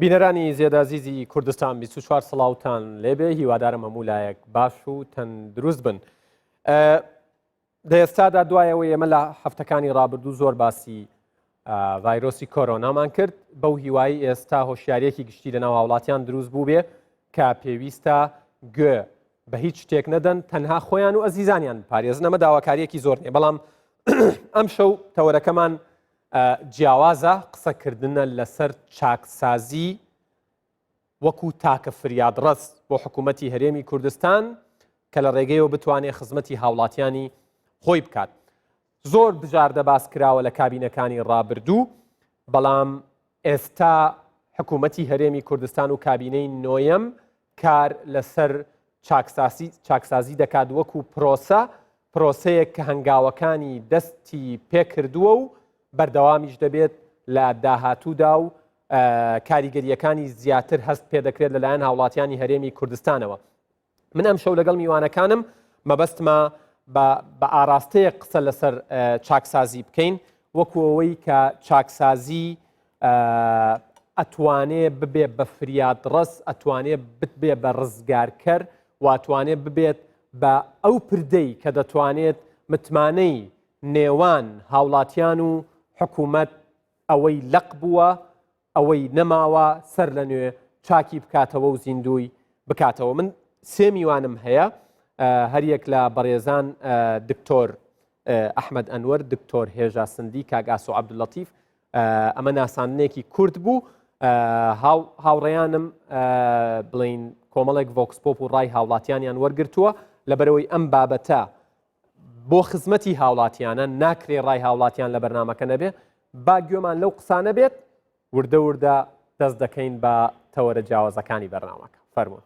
بینەرانی زێدازیزی کوردستان 24 سڵاوتان لێبێ هیوادارم هەموو لایەک باش و تەندروست بن. لە ئێستادا دوای ئەوەی ئێمە لە هەفتەکانی ڕابردوو زۆر باسی ڤایرۆسی کۆرۆنامان کرد بەو هیوایی ئێستا هۆشیاریەکی گشتی لە ناو هاوڵاتیان دروست بوو بێ کە پێویستە گوێ بە هیچ شتێک نەدەن تەنها خۆیان و ئەزیزانیان پارێزن ئەمە داواکاریەکی زۆر نیە بەڵام ئەم شەو تەوەرەکەمان جیاوازە قسەکردنە لەسەر چاکسازی وەکو تاکە فریادڕەس بۆ حکوومەتی هەرێمی کوردستان کە لە ڕێگەیەوە بتوانێت خزمەتی هاوڵاتیانی خۆی بکات. زۆر بژاردە باس کراوە لە کابینەکانی ڕابردوو، بەڵام ئێستا حکوومەتی هەرێمی کوردستان و کابینەی نۆیەم کار لەسەر چاکساسی چاکسازی دەکات وەکو پرۆسە، پرۆسەیەک کە هەنگاوەکانی دەستی پێکردووە و بەردەوامیش دەبێت لە داهاتوودا و کاریگەرییەکانی زیاتر هەست پێدەکرێت لەلایەن هاوڵاتیانی هەرێمی کوردستانەوە. من ئەمشەو لەگەڵ میوانەکانم مەبەستمە بە ئاراستەیەک قسە لەسەر چاکسازی بکەین وەکو ئەوەی کە چاکسازی ئەتوانێ ببێ بە فریادڕەس ئەتوانێ ببێ بە ڕزگارکەر و ئەتوانێ ببێت بە ئەو پردەی کە دەتوانێت متمانەی نێوان هاوڵاتیان و حکوومەت ئەوەی لەق بووە ئەوەی نەماوە سەر لە نوێ چاکی بکاتەوە و زیندووی بکاتەوە. من سێ میوانم هەیە هەریەک لە بەڕێزان دکتۆر ئەحمەد ئەنوەر، دکتۆر هێژا سندی، کاک ئاسۆ عەبدولەتیف. ئەمە ناساندنێکی کورت بوو. هاوڕێیانم بڵین کۆمەڵێک vox pop و ڕای هاوڵاتیانیان وەرگرتووە لەبەرەوەی ئەم بابەتە بۆ خزمەتی هاوڵاتیانە، ناکرێ ڕای هاوڵاتیان لە بەرنامەکە نەبێ، با گوێمان لەو قسانە بێت، وردە وردە دەست دەکەین بە تەوەرە جیاوازەکانی بەرنامەکە. فەرموون.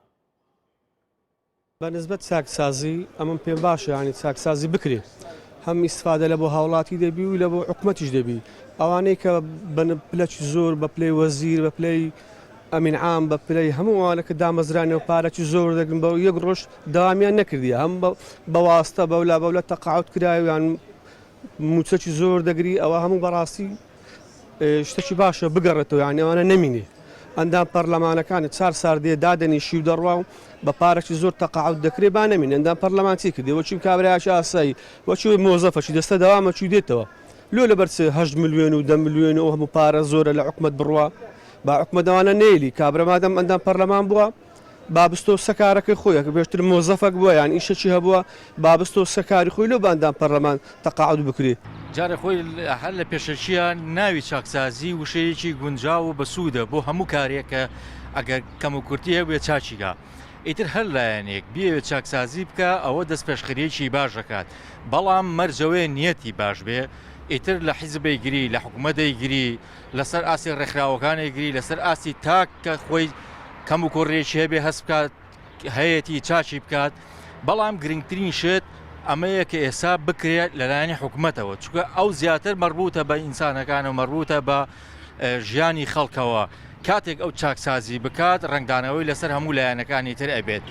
بە نسبەت چاکسازی ئەمن پێم باشە یانی چاکسازی بکرێ هەم ئیستفادە لە بۆ هاوڵاتی دەبی و لە بۆ حکومەتیش دەبی ئەوانەی کە بە پلەکی زۆر بە پلەی وەزیر بە پلەی ئەمین عام بە پلەی هەموو ئەوانە کە دامەزرانە و پارەکی زۆر وەردەگرن بە یەک ڕۆژ دەوامیان نەکردیە هەم بە واستە بەولا بەولا تەقاعود کرایان موچەکی زۆر دەگری ئەوە هەموو بەڕاستی شتەکی باشە بگەڕێتەوە یانی ئەوانە نەمینێ ئەندام پەرلەمانەکانی چار ساردێ دادەنیشی و دەڕوا و بە پارەکی زۆر تەقاعود دەکرێ با نەمین ئەندام پەرلەمان چی کردێ وەچی کابراایکی ئاسایی وەچی مۆزەفەکی دەستە دەوامە چی دێتەوە لۆ لەبەر چ هەشت ملیۆن و دە ملیۆن و ئەو هەموو پارە زۆرە لە حکومەت بڕوا با حکومەت ئەوانە نەیلی کابرا مادەم ئەندام پەرلەمان بووە با بستۆ سە کارەکەی خۆی ئەگەر پێشتر مۆزەفەک بووە یان ئیشەکی هەبووە با بستۆ سە کاری خۆی لۆ بە ئەندام پەرلەمان تەقاعود بکرێ. جارێ خۆی هەر لە پێشەکییا ناوی چاکسازی وشەیەکی گونجاو و بەسوودە بۆ هەموو کارێک کە ئەگەر کەموکورتی هەبێ چاکی کا. ئیتر هەر لایەنێک بیەوێت چاکسازی بکا ئەوە دەستپێشخەرییەکی باش ئەکات، بەڵام مەرج ئەوەیە نیەتی باش بێ، ئیتر لە حیزب ئەیگری، لە حکومەت ئەیگری، لەسەر ئاستی ڕێکخراوەکان ئەیگری، لەسەر ئاستی تاک کە خۆی کەموکوڕییەکی هەبێ هەست بکات هەیەتی چاکی بکات، بەڵام گرنگترین شت ئەمەیە کە ئێستا بکرێت لەلایەنی حکومەتەوە، چونکە ئەو زیاتر مەربوتە بە ئینسانەکان و مەربوتە بە ژیانی خەڵکەوە، کاتێک ئەو چاکسازی بکات ڕەنگدانەوەی لەسەر هەموو لایەنەکانی تر ئەبێت،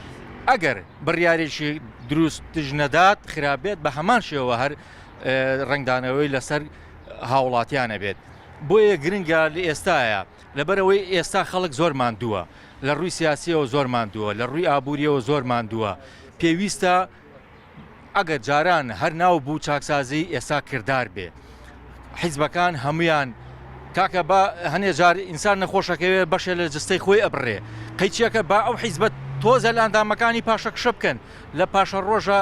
ئەگەر بڕیارێکی دروستش نەدات خراپ بێت بە هەمان شێوە هەر ڕەنگدانەوەی لەسەر هاوڵاتیان ئەبێت، بۆیە گرنگە لە ئێستایا لەبەرئەوەی ئێستا خەڵک زۆر ماندووە لە ڕووی سیاسیەوە زۆر ماندووە لە ڕووی ئابووریەوە زۆر ماندووە پێویستە ئەگەر جاران هەر ناو بوو چاکسازی ئێستا کردار بێ حیزبەکان هەمویان کاکە با هەنێ جار ئینسان نەخۆشەکەوێ بەشێ لە جستەی خۆی ئەبڕێ قەیچیەکە با ئەو حیزبە تۆزە لە ئەندامەکانی پاشەکشە بکەن لە پاشە ڕۆژە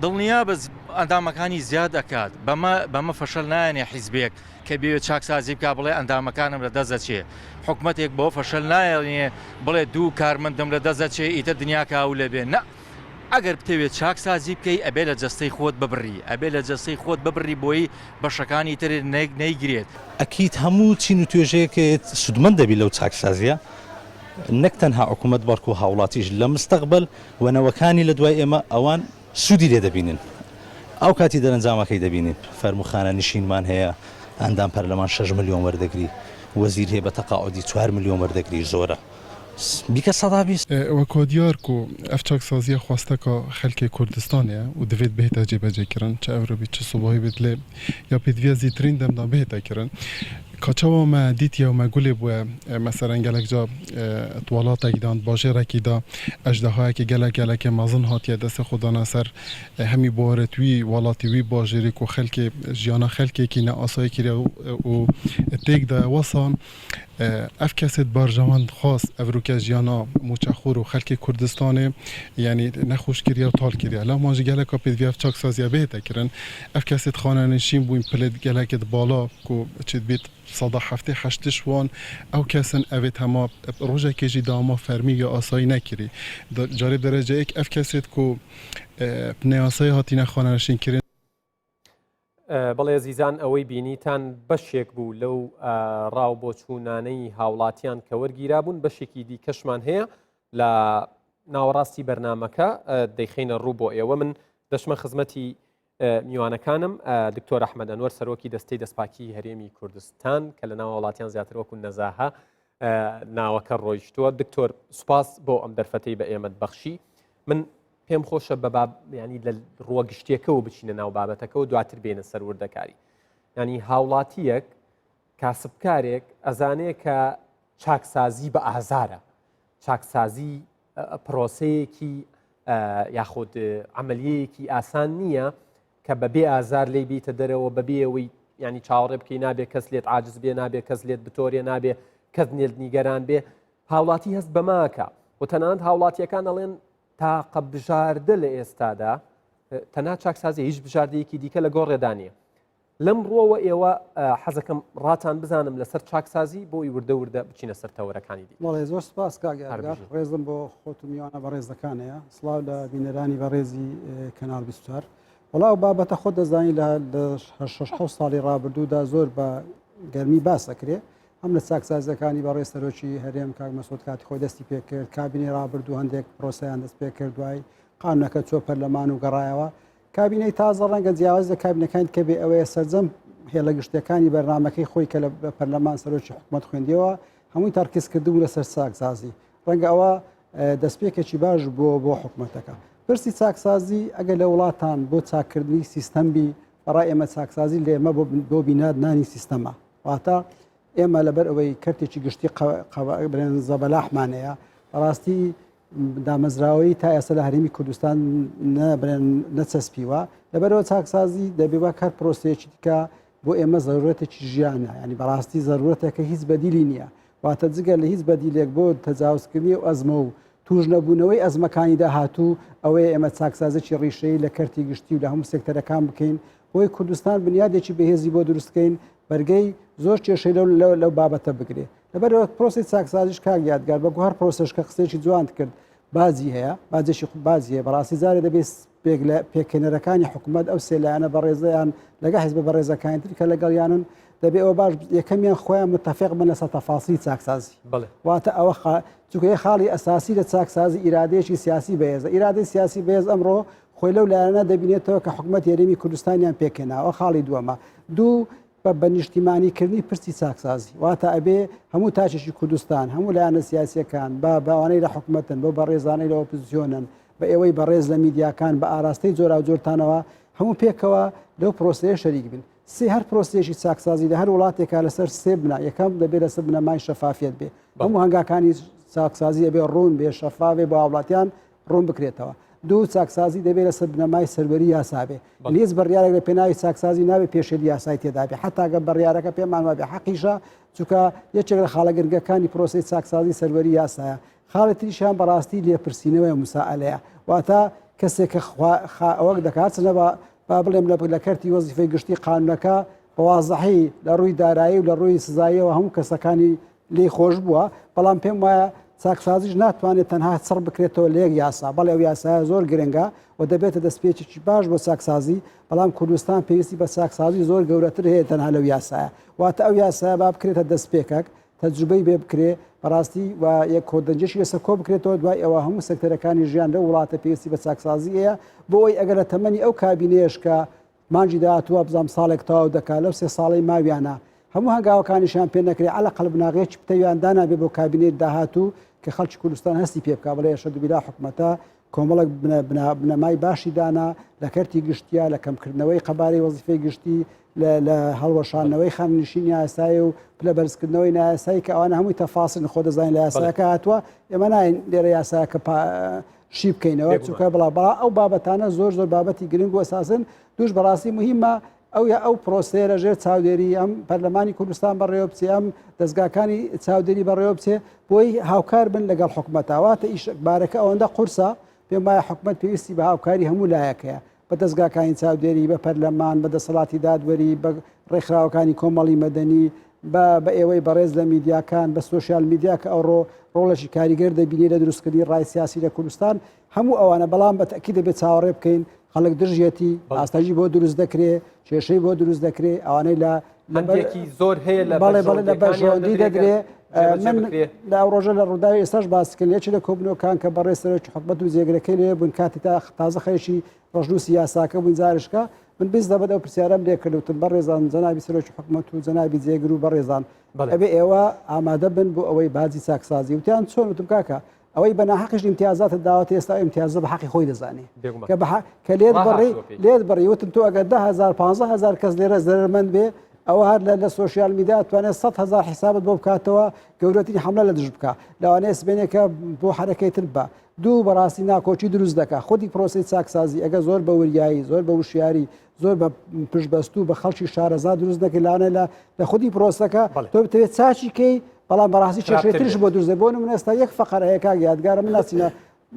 دڵنیا بە ئەندامەکانی زیاد ئەکات بەمە بەمە فەشەل نایەنێ حیزبێک کە بێ چاکسازی بک بڵێ ئەندامەکانم لە دەست دەچێ حکومەتێک بۆ فەشەل نایەنێ بڵێ دوو کارمەندم لە دەست دەچێ ئیتر دنیا کاول ئەبێ نە ئەگەر بتەوێت چاکسازی بکەی ئەبێ لە جەستەی خۆت ببڕی ئەبێ لە جەستەی خۆت ببڕی بۆی بەشەکانی تر نەیگرێت. ئەکید هەموو چین و توێژەیەک سوودمەند دەبی لەو چاکسازیە نەک تەنها حکومەت بەڵکو هاوڵاتیش لە مستەقبەل و نەوەکانی لە دوای ئێمە ئەوان سوودی لێ دەبینن ئەو کاتی دەرەنجامەکەی دەبینین فەرموو خانەنشینمان هەیە ئەندام پەرلەمان شەش ملیۆن وەردەگری وەزیر هەیە بە تەقاعودی چوار ملیۆن وەردەگری زۆرە بیکە 20%. وەکۆ دیار کو ئەڤ چاکسازیە خواستەکا خەلکێ کوردستانێ یە و divêt بهێتە جێبەجێ کرن چ ئەورۆ بیت چ سوباهی بیت لێ یا پێدڤیە زیترین دەمدا بهێتە کرن. Ka çawa me dîtiye û me gulê bûye meselen gelek ca di welatekî de an di bajêrekî de ejdehayekî gelek gelekê mezin hatiye destê xwe dane ser hemî biwarê wî welatî wî bajêrî ku xelkê jiyana xelkêkî neasayî kiriye û têk daye wisa Ev kesê di berjewendxwaz ev rûke jiyana mûçexor û xelkê Kurdistanê yanî nexweş kiriye û tal kiriye. Lewma ji geleka pêdivî ev çaksaziye bihête kirin. Ev kesê di xanenişîn bûyîn pilê di gelekê di bala ku çêdibît 70% ji wan ew kes in ev ê tema rojekê jî dewama fermî ya asayî nekirî. Carê bi derece yek ev kesê di ku bi neyasayî hatîne xanenişînkirin. بەڵێ زیزان ئەوەی بینیتان بەشێک بوو لەو ڕاو بۆچوونانەی هاوڵاتیان کە وەرگیرابوون بەشێکی دیکەشمان هەیە لە ناوەڕاستی بەرنمەکە دەیخینە ڕوو بۆ ئێوە من دەچمە خزمەتی میوانەکانم دکتۆر ئەحمەد ئەنوەر سەرۆکی دەستەی دەستپاکی هەرێمی کوردستان کە لە ناو وڵاتیان زیاتر وەکو نەزاهە ناوەکە ڕۆیشتووە دکتۆر سوپاس بۆ ئەم دەرفەتەی بە ئێمەت بەخشی من پێم خۆشە بە باب ینی لە ڕووە گشتیەکەەوە بچینە ناو بابەتەکەەوە دواتر بێنە سەر وردەکاری ینی هاوڵاتیەک کاسبکارێک ئەزانێ کە چاکسازی بە ئازارە چاکسازی پرۆسەیەکی یاخود عملیەیەکی ئاسان نییە کە بەبێ ئازار لی بیتە دەرەوە بەبێ ئەوەی ینی چاوەڕێ بکەی نابێ کەس لێت عاجز بێ نابێ کەس لێت بتۆرێ نابێ کەس نێت نیگەران بێ هاوڵاتی هەست بەماکە و تەنانەت هاوڵاتیەکان ئەڵێن تاقە بژاردە لە ئێستادا تەنها چاکسازی هیچ بژاردەیەکی دیکە لە گۆڕێدا نییە لەم ڕووەوە ئێوە حەزەکەم ڕاتان بزانم لەسەر چاکسازی بۆی وردە وردە بچینە سەر تەوەرەکانی دی. بەڵێ زۆر سپاس کاک یادگار ڕێزم بۆ خۆت و میوانە بەڕێزەکان هەیە سڵاو لە بینەرانی بەڕێزی کەناڵ 24 وەڵا ئەو بابەتە خۆت دەزانی لە شەش حەوت ساڵی ڕابردوودا زۆر بە گەرمی باس ئەکرێ هەم لە چاکسازیەکانی بەڕێز سەرۆکی هەرێم کاک مەسعود کاتی خۆی دەستی پێکرد کابینەی ڕابردوو هەندێک پرۆسەیان دەست پێکرد دوای قانونەکە چۆ پەرلەمان و گەڕایەوە کابینەی تازە ڕەنگە جیاواز لە کابینەکانی کە بێ ئەوەیە سەرجەم هێڵە گشتەکانی بەرنمەکەی خۆی کە لە پەرلەمان سەرۆکی حکوومەت خوێندیەوە هەمووی تەرکیز کردبوو لەسەر چاکسازی ڕەنگە ئەوە دەستپێکێکی باش بۆ بۆ حکوومەتەکە پرسی چاکسازی ئەگەر لە وڵاتان بۆ چاکردنی سیستەم بی بەڕای ئێمە چاکسازی لە ئێمە بۆ بینات نانی سیستەمە واتە ئێمە لەبەر ئەوەی کەرتێکی گشتی بڵێن زەبەلاحمان هەیە بەڕاستی دامەزراوەی تا ئێستا لە هەرێمی کوردستان نەبرێن نەچەسپیوە لەبەرەوە چاکسازی دەبێ وەک هەر پرۆسەیەکی دیکە بۆ ئێمە زەرورەتێکی ژیانە ینی بەڕاستی زەرورەتێکە هیچ بەدیلی نییە واتە جگە لە هیچ بەدیلێک بۆ تەجاوزکردنی و ئەزمە و توش نەبوونەوەی ئەزمەکانی داهاتوو ئەوەیە ئێمە چاکسازێکی ڕیشەیی لە کەرتی گشتی و لە هەموو سێکتەرەکان بکەین بۆی کوردستان بنیادێکی بەهێزی بۆ دروستکەین بەرگەی زۆر کێشەی لەو لەو بابەتە بگرێ لەبەرەوە پرۆسی چاکسازیش کاک یادگار بەگو هەر پرۆسەش کە قسەیەکی جوانت کرد باجی هەیە باجێکی باجی هەیە بەڕاستی جارێ دەبێت پێکهێنەرەکانی حکوومەت ئەو سێ لایەنە بەڕێزیان لەگە حزبە بەڕێزەکانی تر کە لەگەڵیانن دەبێ ئەوە باش یەکەمیان خۆیان متفق بن لەسەر تەفاسیلی چاکسازی واتە ئەوە چونکە یە خاڵی ئەساسی لە چاکسازی ئیرادەیەکی سیاسی بەهێزە ئیرادەی سیاسی بەهێز ئەمڕۆ خۆی لەو لایەنە دەبینێتەوە کە حکوومەت هەرێمی کوردستانیان پێکهێناوە خاڵی دووەمە دوو بە بە نیشتیمانی کردنی پرسی چاکسازی واتە ئەبێ هەموو تاکێکی کوردستان هەموو لایەنە سیاسیەکان بە باوانەی لە حکومەتن بۆ بەڕێزانەی لە ئۆپزسیۆنن بە ئێوەی بەڕێز لە میدیاکان بە ئاراستەی جۆراوجۆرتانەوە هەموو پێکەوە لەو پرۆسەیە شەریک بن سێ هەر پرۆسەیەکی چاکسازی لە هەر وڵاتێکا لەسەر سێ بنا یەکەم دەبێت لەسەر بنەمای شەفافیەت بێ هەموو هەنگاکانی چاکسازی ئەبێ ڕوون بێ شەفاف بێ بۆ هاوڵاتیان ڕوون بکرێتەوە دوو چاکسازی دەبێت لەسەر بنەمای سەروەری یاسا بێ هیچ بڕیارێک لە پێناوی چاکسازی نابێ پێشێلی یاسای تێدا بێ حتا گەر بڕیارەکە پێمان وابێ حەقیشە چونکە یەکێک لە خاڵە گرنگەکانی پرۆسەی چاکسازی سەروەری یاسایە خاڵی تریشیان بەڕاستی لێپرسینەوەی مسائلەیە واتە کەسێک کە ئەوەک دەکات چنە بە با بڵێم لە لە کەرتی وەزیفەی گشتی قانونەکە بە وازحی لە ڕووی دارایی و لە ڕووی سزاییەوە هەموو کەسەکانی لێی خۆش بووە، بەڵام پێم وایە چاکسازیش ناتوانێت تەنها چڕ بکرێتەوە لە یەک یاسا، بەڵێ ئەو یاسایە زۆر گرنگە و دەبێتە دەستپێکێکی باش بۆ چاکسازی، بەڵام کوردستان پێویستی بە چاکسازی زۆر گەورەتر هەیە تەنها لەو یاسایە، واتە ئەو یاسایە با بکرێتە دەستپێکەک، تەجروبەی بێ بکرێ بەڕاستی و یەک کۆدەنگیشی لەسەر کۆ بکرێتەوە، دوای ئەوە هەموو سێکتەرەکانی ژیان لەو وڵاتە پێویستی بە چاکسازی هەیە، بۆ ئەوەی ئەگەر لە تەمەنی ئەو کابینەیەش کە مانگی داهاتوو وابزانم ساڵێک تەواو دەکات، لەو سێ ساڵەی ماویانە هەموو هەنگاوەکانیشیان پێ نەکرێ، عەلەقەل بناغەیەکی پتەویان دانابێ بۆ کابینەی داهاتوو کە خەڵکی کوردستان هەستی پێ بکا بڵێ ئەشهەدو بیلا حکومەتە. کۆمەڵێک بنەمای باشی دانا لە کەرتی گشتیا لە کەمکردنەوەی قەبارەی وەزیفەی گشتی لە هەڵوەشاندنەوەی خانەنشینی یاسایی و پلە بەرزکردنەوەی نایاسایی کە ئەوانە هەمووی تەفاسن خۆ دەزانین لە یاساکە هاتووە ئێمە ناین لێرە یاساکە شی بکەینەوە چونکە بەڵا بەڵا ئەو بابەتانە زۆر زۆر بابەتی گرنگ و ئەساسن دووش بەڕاستی مهمە ئەو یا ئەو پرۆسەیە لە ژێر چاودێری ئەم پەرلەمانی کوردستان بەڕێوە بچێ ئەم دەستگاکانی چاودێری بەڕێوە بچێ بۆی هاوکار بن لەگەڵ حکومەتە واتە ئیش بارەکە ئەوەندە قورسە پێم وایە حکومەت پێویستی بە هاوکاری هەموو لایەکەیە بە دەستگاکانی چاودێری بە پەرلەمان بە دەسەڵاتی دادوەری بە ڕێکخراوەکانی کۆمەڵی مەدەنی بە بە ئێوەی بەڕێز لە میدیاکان بە سۆشیال میدیا کە ئەوڕۆ ڕۆڵێکی کاریگەر دەبینێ لە دروستکردنی ڕای سیاسی لە کوردستان هەموو ئەوانە بەڵام بە تەئکید دەبێت چاوەڕێ بکەین خەڵک دژیەتی ئاستەنگی بۆ دروست دەکرێ کێشەی بۆ دروست دەکرێ ئەوانەی لە هەندێکی زۆر هەیە لە بەڵێ بەڵێ لە بەرژەوەندی دەدرێ من لە ئەو ڕۆژە لە ڕووداوی ئێستاش باس کرد یەکێ لە کۆبنەوەکان کە بەڕێز سەرۆکی حکومەت و جێگرەکەی لێ بوون کاتی تا تازە خەریکی ڕەشنووسی یاساکە بوون جارشکە من بیست دەبەت ئەو پرسیارەم لێ کرد وتم بەڕێزان جەنابی سەرۆکی حکومەت و جەنابی جێگر و بەڕێزان ئەبێ ئێوە ئامادە بن بۆ ئەوەی باجی چاکسازی وتیان چۆن وتم کاکە ئەوەی بە ناحەقیش ئیمتیازاتت داوەتە ئێستا ئەو ئیمتیازە بە حەقی خۆی دەزانێ بێگومان. کە بە حە- کە لێت بڕی ڕاهاتووە پێی. لێت بڕی وتم تۆ ئەگەر 10000 15000 کەس لێرە زەرەرمەند بێ ئەوە هەر لە لە سۆشیال میدیا توانێت 100 هزار حیسابت بۆ بکاتەوە گەورەترین حملە لە دژ بکە لەوانەیە سبێنێکە بۆ حرەکەی تر بە دوو بەڕاستی ناکۆکی دروست دەکا خودی پرۆسەی چاکسازی ئەگە زۆر بە وریایی زۆر بە وشیاری زۆر بە پشتبەستوو بە خەڵکی شارەزا دروست نەکرد لەوانەیە لە لە خودی پرۆسەکە بەڵێ. تۆ بتەوێت چاکی کەی بەڵام بەڕاستی کێشەی خراپتر تریش بێت. بۆ دروست دەبێت. بۆ نمونە ئێستا یەک فەقەرە هەیە کاک یادگارە من ناسینە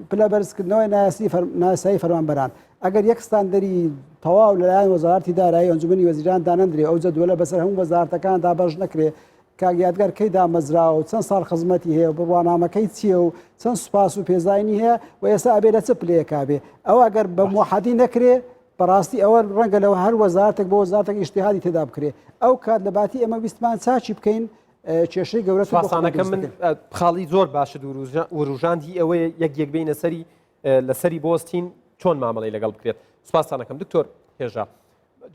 پلە بەرزکردنەوەی نایاسی فەر- نایاسایی فەرمانبەران ئەگەر یەک ستاندەری تەواو لەلایەن وەزارەتی دارایی ئەنجومەنی وەزیران دانەندرێ ئەو جەدوەلە بەسەر هەموو وەزارەتەکان دابەش نەکرێ کاک یادگار کەی دامەزراوە و چەند ساڵ خزمەتی هەیە و بڕوانامەکەی چییە و چەند سوپاس و پێزانینی هەیە و ئێستا ئەبێ لە چ پلەیەکا بێ ئەوە ئەگەر بە موحەدی نەکرێ بەڕاستی ئەوە ڕەنگە لەوە هەر وەزارەتێک بۆ وەزارەتێک ئیجتیهادی تێدا بکرێ ئەو کات لە باتی ئێمە ویستمان چاکی بکەین کێشەی گەورەتر بۆ خۆمان سوپاسانەکەم دروست من دەکەین. خاڵی زۆر باشت وروژاند هی ئەوەیە یەک یەک بینە سەری لەسەری بۆستین چۆن مامەڵەی لەگەڵ بکرێت سوپاستانەکەم دکتۆر هێژا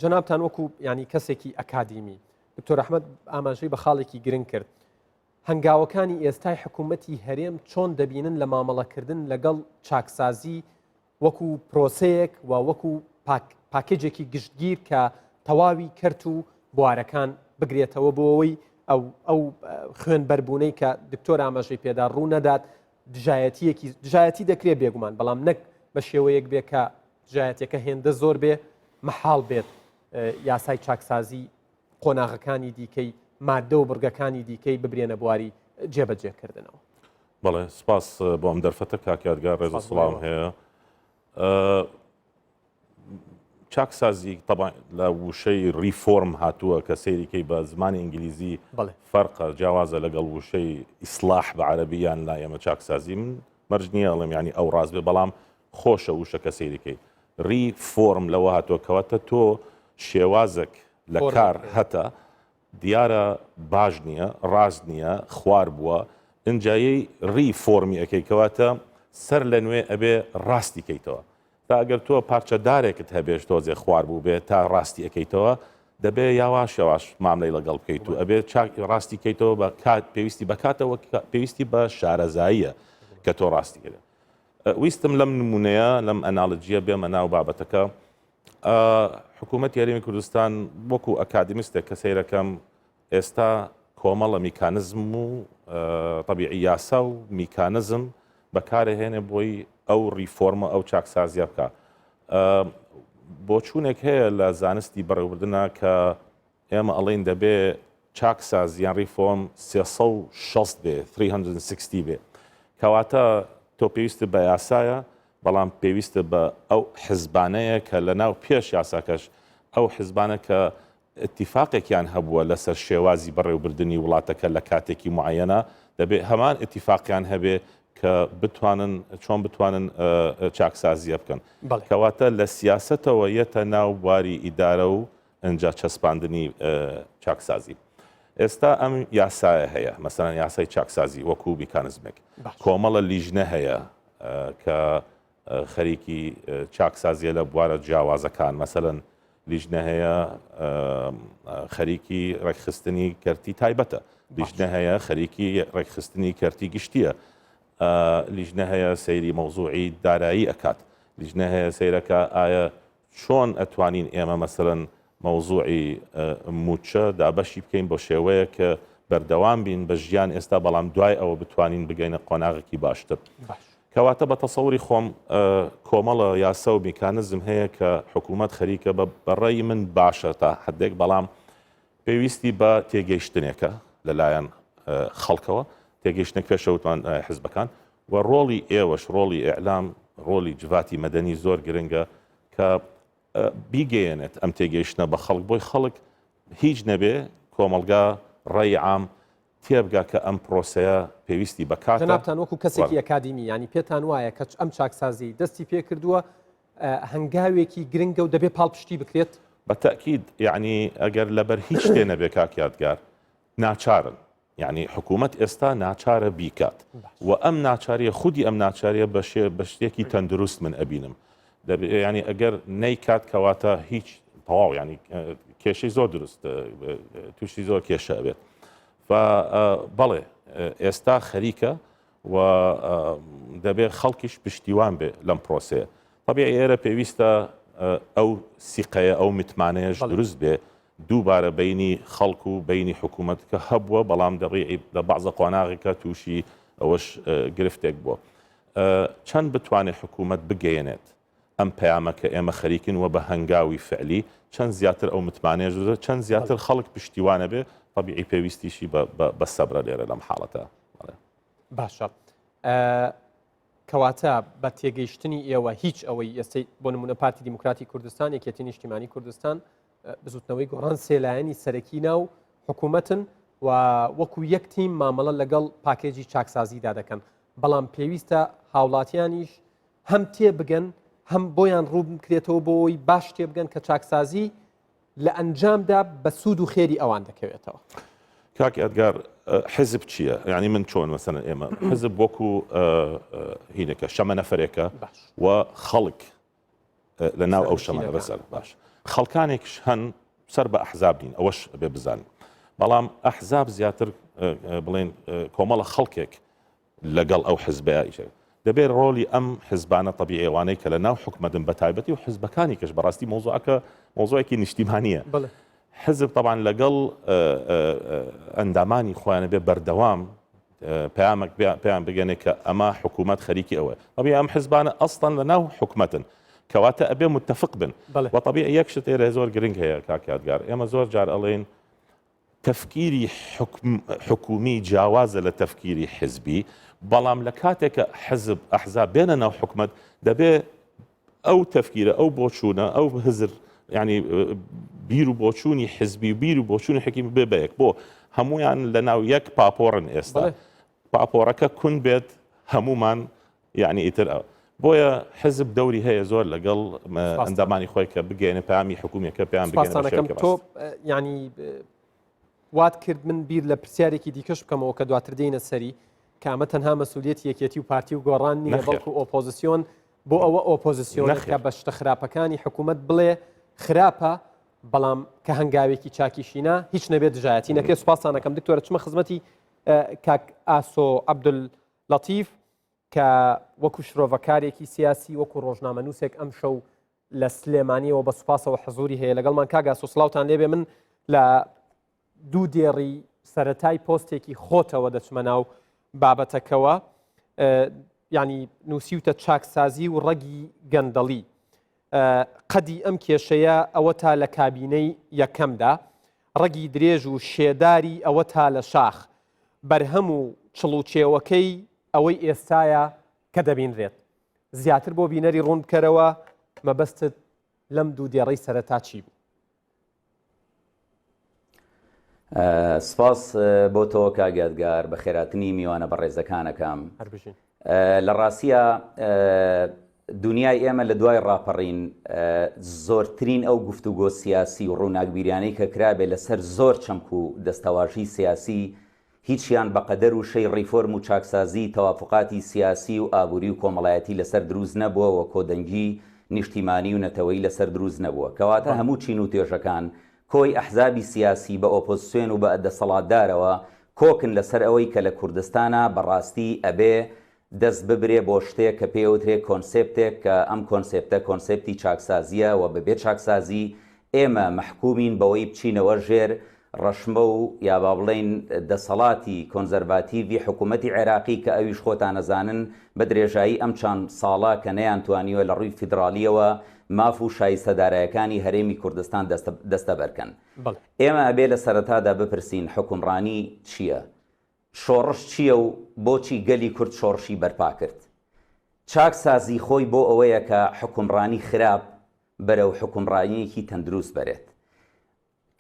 جەنابتان وەکو ینی کەسێکی ئەکادیمی دکتۆر ئەحمد ئاماژەی بە خاڵێکی گرنگ کرد هەنگاوەکانی ئێستای حکوومەتی هەرێم چۆن دەبینن لە مامەڵەکردن لەگەڵ چاکسازی وەکو پرۆسەیەک و وەکو پاکێجێکی گشتگیر کە تەواوی کەرت و بوارەکان بگرێتەوە بۆ ئەوەی ئەو ئەو خوێن بەربوونەی کە دکتۆر ئاماژەی پێدا ڕوو نەدات دژایەتیەکی دژایەتی دەکرێت بێگومان بەڵام نەک بە شێوەیەک بێ کە دژایەتەکە هێندە زۆر بێ مەحاڵ بێت یاسای چاکسازی قۆناغەکانی دیکەی مادە و بڕگەکانی دیکەی ببرێنە بواری جێبەجێکردنەوە. بەڵێ سپاس بۆ ئەم دەرفەتە کاک یادگار ڕێز و سڵاوم هەیە. چاکسازی طبعا لە وشەی ریفۆرم هاتووە کە سەیریکەی بە زمانی ئینگلیزی فەرقە جیاوازە لەگەڵ وشەی ئیسلاح بە عەرەبی یان لای ئێمە چاکسازی من مەرج نییە ئەڵێم ینی ئەو ڕاست بێ بەڵام خۆشە وشە کە سەیریکەی ریفۆرم لەوە هاتووە کەواتە تۆ شێوازێک لە کار هەتە دیارە باش نییە، ڕاست نییە، خوار بووە، ئینجا یەی ڕی فۆرمی ئەکەی کەواتە سەر لە نوێ ئەبێ ڕاستی کەیتەوە. تا ئەگەر تۆ پارچە دارێکت هەبێش تۆزێ خوار بووبێ تا ڕاستی ئەکەیتەوە دەبێ یاواش یاواش ماملەی لەگەڵ بکەیت و ئەبێ چاک ڕاستی کەیتەوە بە کات پێویستی بە کاتەوە پێویستی بە شارەزاییە کە تۆ ڕاستی کەیت. ویستم لەم نمونەیە لەم ئەنالجیە بێمە ناو بابەتەکە حکوومەتی هەرێمی کوردستان وەکو ئەکادیمستێک کە سەیرەکەم ئێستا کۆمەڵە میکانزم و طبیعی یاسا و میکانزم بەکارهێنێ بۆی ئەو ڕیفۆرمە ئەو چاکسازیە بکە بۆچوونێک هەیە لە زانستی بەڕێوبردنە کە ئێمە ئەڵێین دەبێ چاکسازی یان ڕیفۆرم 360 بێ 360 بێ کەواتە تۆ پێویستت بە یاسایە بەڵام پێویستە بە ئەو حزبانەیە کە لە ناو پێش یاساکەش ئەو حزبانە کە اتفاقێکیان هەبووە لەسەر شێوازی بەڕێوبردنی وڵاتەکە لە کاتێکی معەنە دەبێ هەمان اتفاقیان هەبێ کە بتوانن چۆن بتوانن چاکسازیە بکەن کەواتە لە سیاسەتەوە یەتە ناو بواری ئیدارە و ئنجا چەسپاندنی چاکسازی. ئێستا ئەم یاسایە هەیە، مەسەلەن یاسای چاکسازی وەکو میکانزمێک. کۆمەڵە لیژنە هەیە کە خەریکی چاکسازیە لە بوارە جیاوازەکان، مەسەلەن لیژنە هەیە خەریکی ڕێکخستنی کەرتی تایبەتە، لیژنە هەیە خەریکی ڕێکخستنی کەرتی گشتیە. لیژنە هەیە سەیری مەوزوعی دارایی ئەکات، لیژنە هەیە سەیرەکا ئایا چۆن ئەتوانین ئێمە مەسەلەن مەوزوعی مووچە دابەشی بکەین بۆ شێوەیەک کە بەردەوام بین بە ژیان ئێستا بەڵام دوای ئەوە بتوانین بگەینە قۆناغێکی باشتر. کەواتە بە تەسەوری خۆم کۆمەڵە یاسا و میکانزم هەیە کە حکوومەت خەریکە بە بەڕێی من باشە تا حدێک بەڵام پێویستی بە تێگەیشتنێکە لەلایەن خەڵکەوە، تێگەیشتنێک پێشەوتمان حزبەکان و ڕۆڵی ئێوەش، ڕۆڵی ئیعلام، ڕۆڵی جڤاتی مەدەنی زۆر گرنگە کە بیگەیەنێت ئەم تێگەیشتنە بە خەڵک بۆی خەڵک هیچ نەبێ کۆمەڵگا ڕەئی عام تێبگا کە ئەم پرۆسەیە پێویستی بە کاتە. جەنابتان وەکو کەسێکی ئەکادیمی یانی پێتان وایە کە ئەم چاکسازیەی دەستی پێکردووە هەنگاوێکی گرنگە و دەبێ پاڵپشتی بکرێت؟ بە تەئکید یەعنی ئەگەر لەبەر هیچ شتێ نەبێ کاک یادگار ناچارن یەعنی حکوومەت ئێستا ناچارە بیکات و ئەم ناچاریە خودی ئەم ناچاریە بە شێ بە شتێکی تەندروست من ئەبینم دەبێ یەعنی ئەگەر نەیکات کەواتە هیچ تەواو یەعنی کێشەی زۆر دروست تووشی زۆر کێشە ئەبێت بەڵێ ئێستا خەریکە و دەبێت خەڵکیش پشتیوان بێ لەم پرۆسەیە. تەبیعی ئێرە پێویستە ئەو سیقەیە، ئەو متمانەیەش دروست بێ دووبارە بەینی خەڵک و بەینی حکوومەت کە هەبووە، بەڵام دەبیعی لە بەعزە قۆناغێکا تووشی ئەوەش گرفتێک بووە. چەند بتوانێت حکوومەت بگەیەنێت ئەم پەیامە کە ئێمە خەریکین و بە هەنگاوی فعلی چەند زیاتر ئەو متمانەیەش دروست چەند زیاتر خەڵک پشتیوانە بێ تەبیعی پێویستیشی بە سەبرە لێرە لەم حاڵەتە. باشە کەواتە بە تێگەیشتنی ئێوە هیچ ئەوەی ئێستەی بۆ نمونە پارتی دیموکراتی کوردستان یەکێتی نیشتیمانی کوردستان بزوتنەوەی گۆڕان سێلایەنی سەرەکی ناو حکوومەتن و وەکو یەک تیم مامەڵە لەگەڵ پاکێجی چاکسازیدا دەکەن بەڵام پێویستە هاوڵاتیانیش هەم تێبگەن هەم بۆیان ڕوو بکرێتەوە بۆی باش تێبگەن کە چاکسازی لە ئەنجامدا بە سوود و خێری ئەوان دەکەوێتەوە. کاک یادگار حزب چییە؟ یعنی من چۆن مەسەلەن ئێمە حزب وەکو هینەکە شەمەنەفەرێکە و خەڵک لە ناو ئەو شەمەنە بەسەر باش خەڵکانێکش هەن سەر بە ئەحزاب نین ئەوەش بێ بزانین بەڵام ئەحزاب زیاتر بڵێن کۆمەڵە خەڵکێک لەگەڵ ئەو حزبەیا ئیش ئەکەن. دەبێت ڕۆڵی ئەم حزبانە تەبیعی ئەوانەی کە لە ناو حکومەتن بە تایبەتی و حزبەکانی کەش بەڕاستی مەوزوعەکە مەوزوعێکی نیشتیمانیە. حزب تەبعەن لەگەڵ ئەندامانی خۆیان بێ بەردەوام پەیامێک پێیان بگەنێ کە ئەمە حکوومەت خەریکی ئەوەیە. تەبیعی ئەم حزبانە ئەسڵەن لە ناو حکومەتن کەواتە ئەبێ متفق بن. و تەبیعی یەک شت ئێرە زۆر گرنگ هەیە کاک یادگار ئێمە زۆر جار ئەڵێین تەفکیری حکومی جیاوازە لە تەفکیری حزبی، بەڵام لە کاتێک کە حزب، ئەحزاب بێنە ناو حکومەت دەبێ ئەو تەفکیرە، ئەو بۆچوونە، ئەو هزر یانی بیر و بۆچوونی حزبی و بیر و بۆچوونی حکیمی بێ بە یەک بۆ هەمویان لە ناو یەک پاپۆڕن ئێستا پاپۆڕەکە کون بێت هەمومان یەعنی ئیتر ئەوە. بۆیە حزب دەوری هەیە زۆر لەگەڵ ئەندامانی خۆی کە بگەێنە پامی حکومیەکە پێیان بگەێنە تۆ ینی وات کرد من بیر لە پرسیارێکی دیکەش بکەمەوە کە دواتر دێنە سەری کە ئەمە تەنها مەسوولێتی یەکێتی و پارتی و گۆڕان نییە بەڵکو ئۆپۆزیسیۆن بۆ ئەوە ئۆپۆزیسیۆن کە بە شتە خراپەکانی حکوومەت بڵێ خراپە بەڵام کە هەنگاوێکی چاکیشینا هیچ نەبێت دژایەتی نەکرێت سوپاسانەکەم دکتۆرە چمە خزمەتی کاک ئاسۆ عەبدول لەتیف کە وەکو شرۆڤەکارێکی سیاسی وەکو ڕۆژنامەنووسێک ئەمشەو لە سلێمانیەوە بە سوپاسەوە حزوری هەیە لەگەڵمان کاک ئاسۆ سڵاوتان لێبێ من لە دوو دێڕی سەتای پۆستێکی خۆتەوە دەچمە ناو بابەتەکەوە ینی نووسیوتە چاکسازی و ڕەگی گەندەڵی قەدی ئەم کێشەیە ئەوە تا لە کابینەی یەکەمدا ڕەگی درێژ و شێداری ئەوە تا لە شاخ بەرهەم و چڵ و چێوەکەی ئەوەی ئێستایە کە دەبینرێت. زیاتر بۆ بینەری ڕوون بکەرەوە مەبەستت لەم دوو دێڕەی سەرەتا چی بوو؟ سپاس بۆ تۆ کاک یادگار بەخێراتنی میوانە بەڕێزەکانەکەم. هەر بژین. لە ڕاستیا دونیای ئێمە لە دوای ڕاپەڕین زۆرترین ئەو گفتوگۆ سیاسی و ڕووناکبیریانەی کە کرابێ لەسەر زۆر چەمک و دەستەواژی سیاسی هیچیان بەقەدەر وشەی ڕیفۆرم و چاکسازی تەوافوقاتی سیاسی و ئابووری و کۆمەڵایەتی لەسەر دروست نەبووە و کۆدەنگی نیشتیمانی و نەتەوەیی لەسەر دروست نەبووە کەواتە هەموو چین و توێژەکان کۆی ئەحزابی سیاسی بە ئۆپۆزسیۆن و بە دەسەڵاتدارەوە کۆکن لەسەر ئەوەی کە لە کوردستانا بەڕاستی ئەبێ. دەست ببرێ بۆ شتێک کە پێی ئەوترێ کۆنسێپتێک کە ئەم کۆنسێپتە کۆنسێپتی چاکسازییە و بەبێ چاکسازی ئێمە مەحکومین بەوەی بچینەوە ژێر ڕەشمە و یا با بڵێین دەسەڵاتی کۆنزەرڤاتیڤی حکوومەتی عێراقی کە ئەویش خۆتان ئەزانن بە درێژایی ئەم چەند ساڵە کە نەیانتوانیوە لە ڕووی فیدڕاڵییەوە ماف و شایستە دارایەکانی هەرێمی کوردستان دەستەبەر کەن. ئێمە ئەبێ لە سەرەتادا بپرسین حوکمڕانی چییە؟ شۆڕش چییە و بۆچی گەلی کورد شۆڕشی بەرپا کرد؟ چاکسازی خۆی بۆ ئەوەیە کە حوکمڕانی خراپ بەرەو حوکمڕانییەکی تەندروست بەرێت.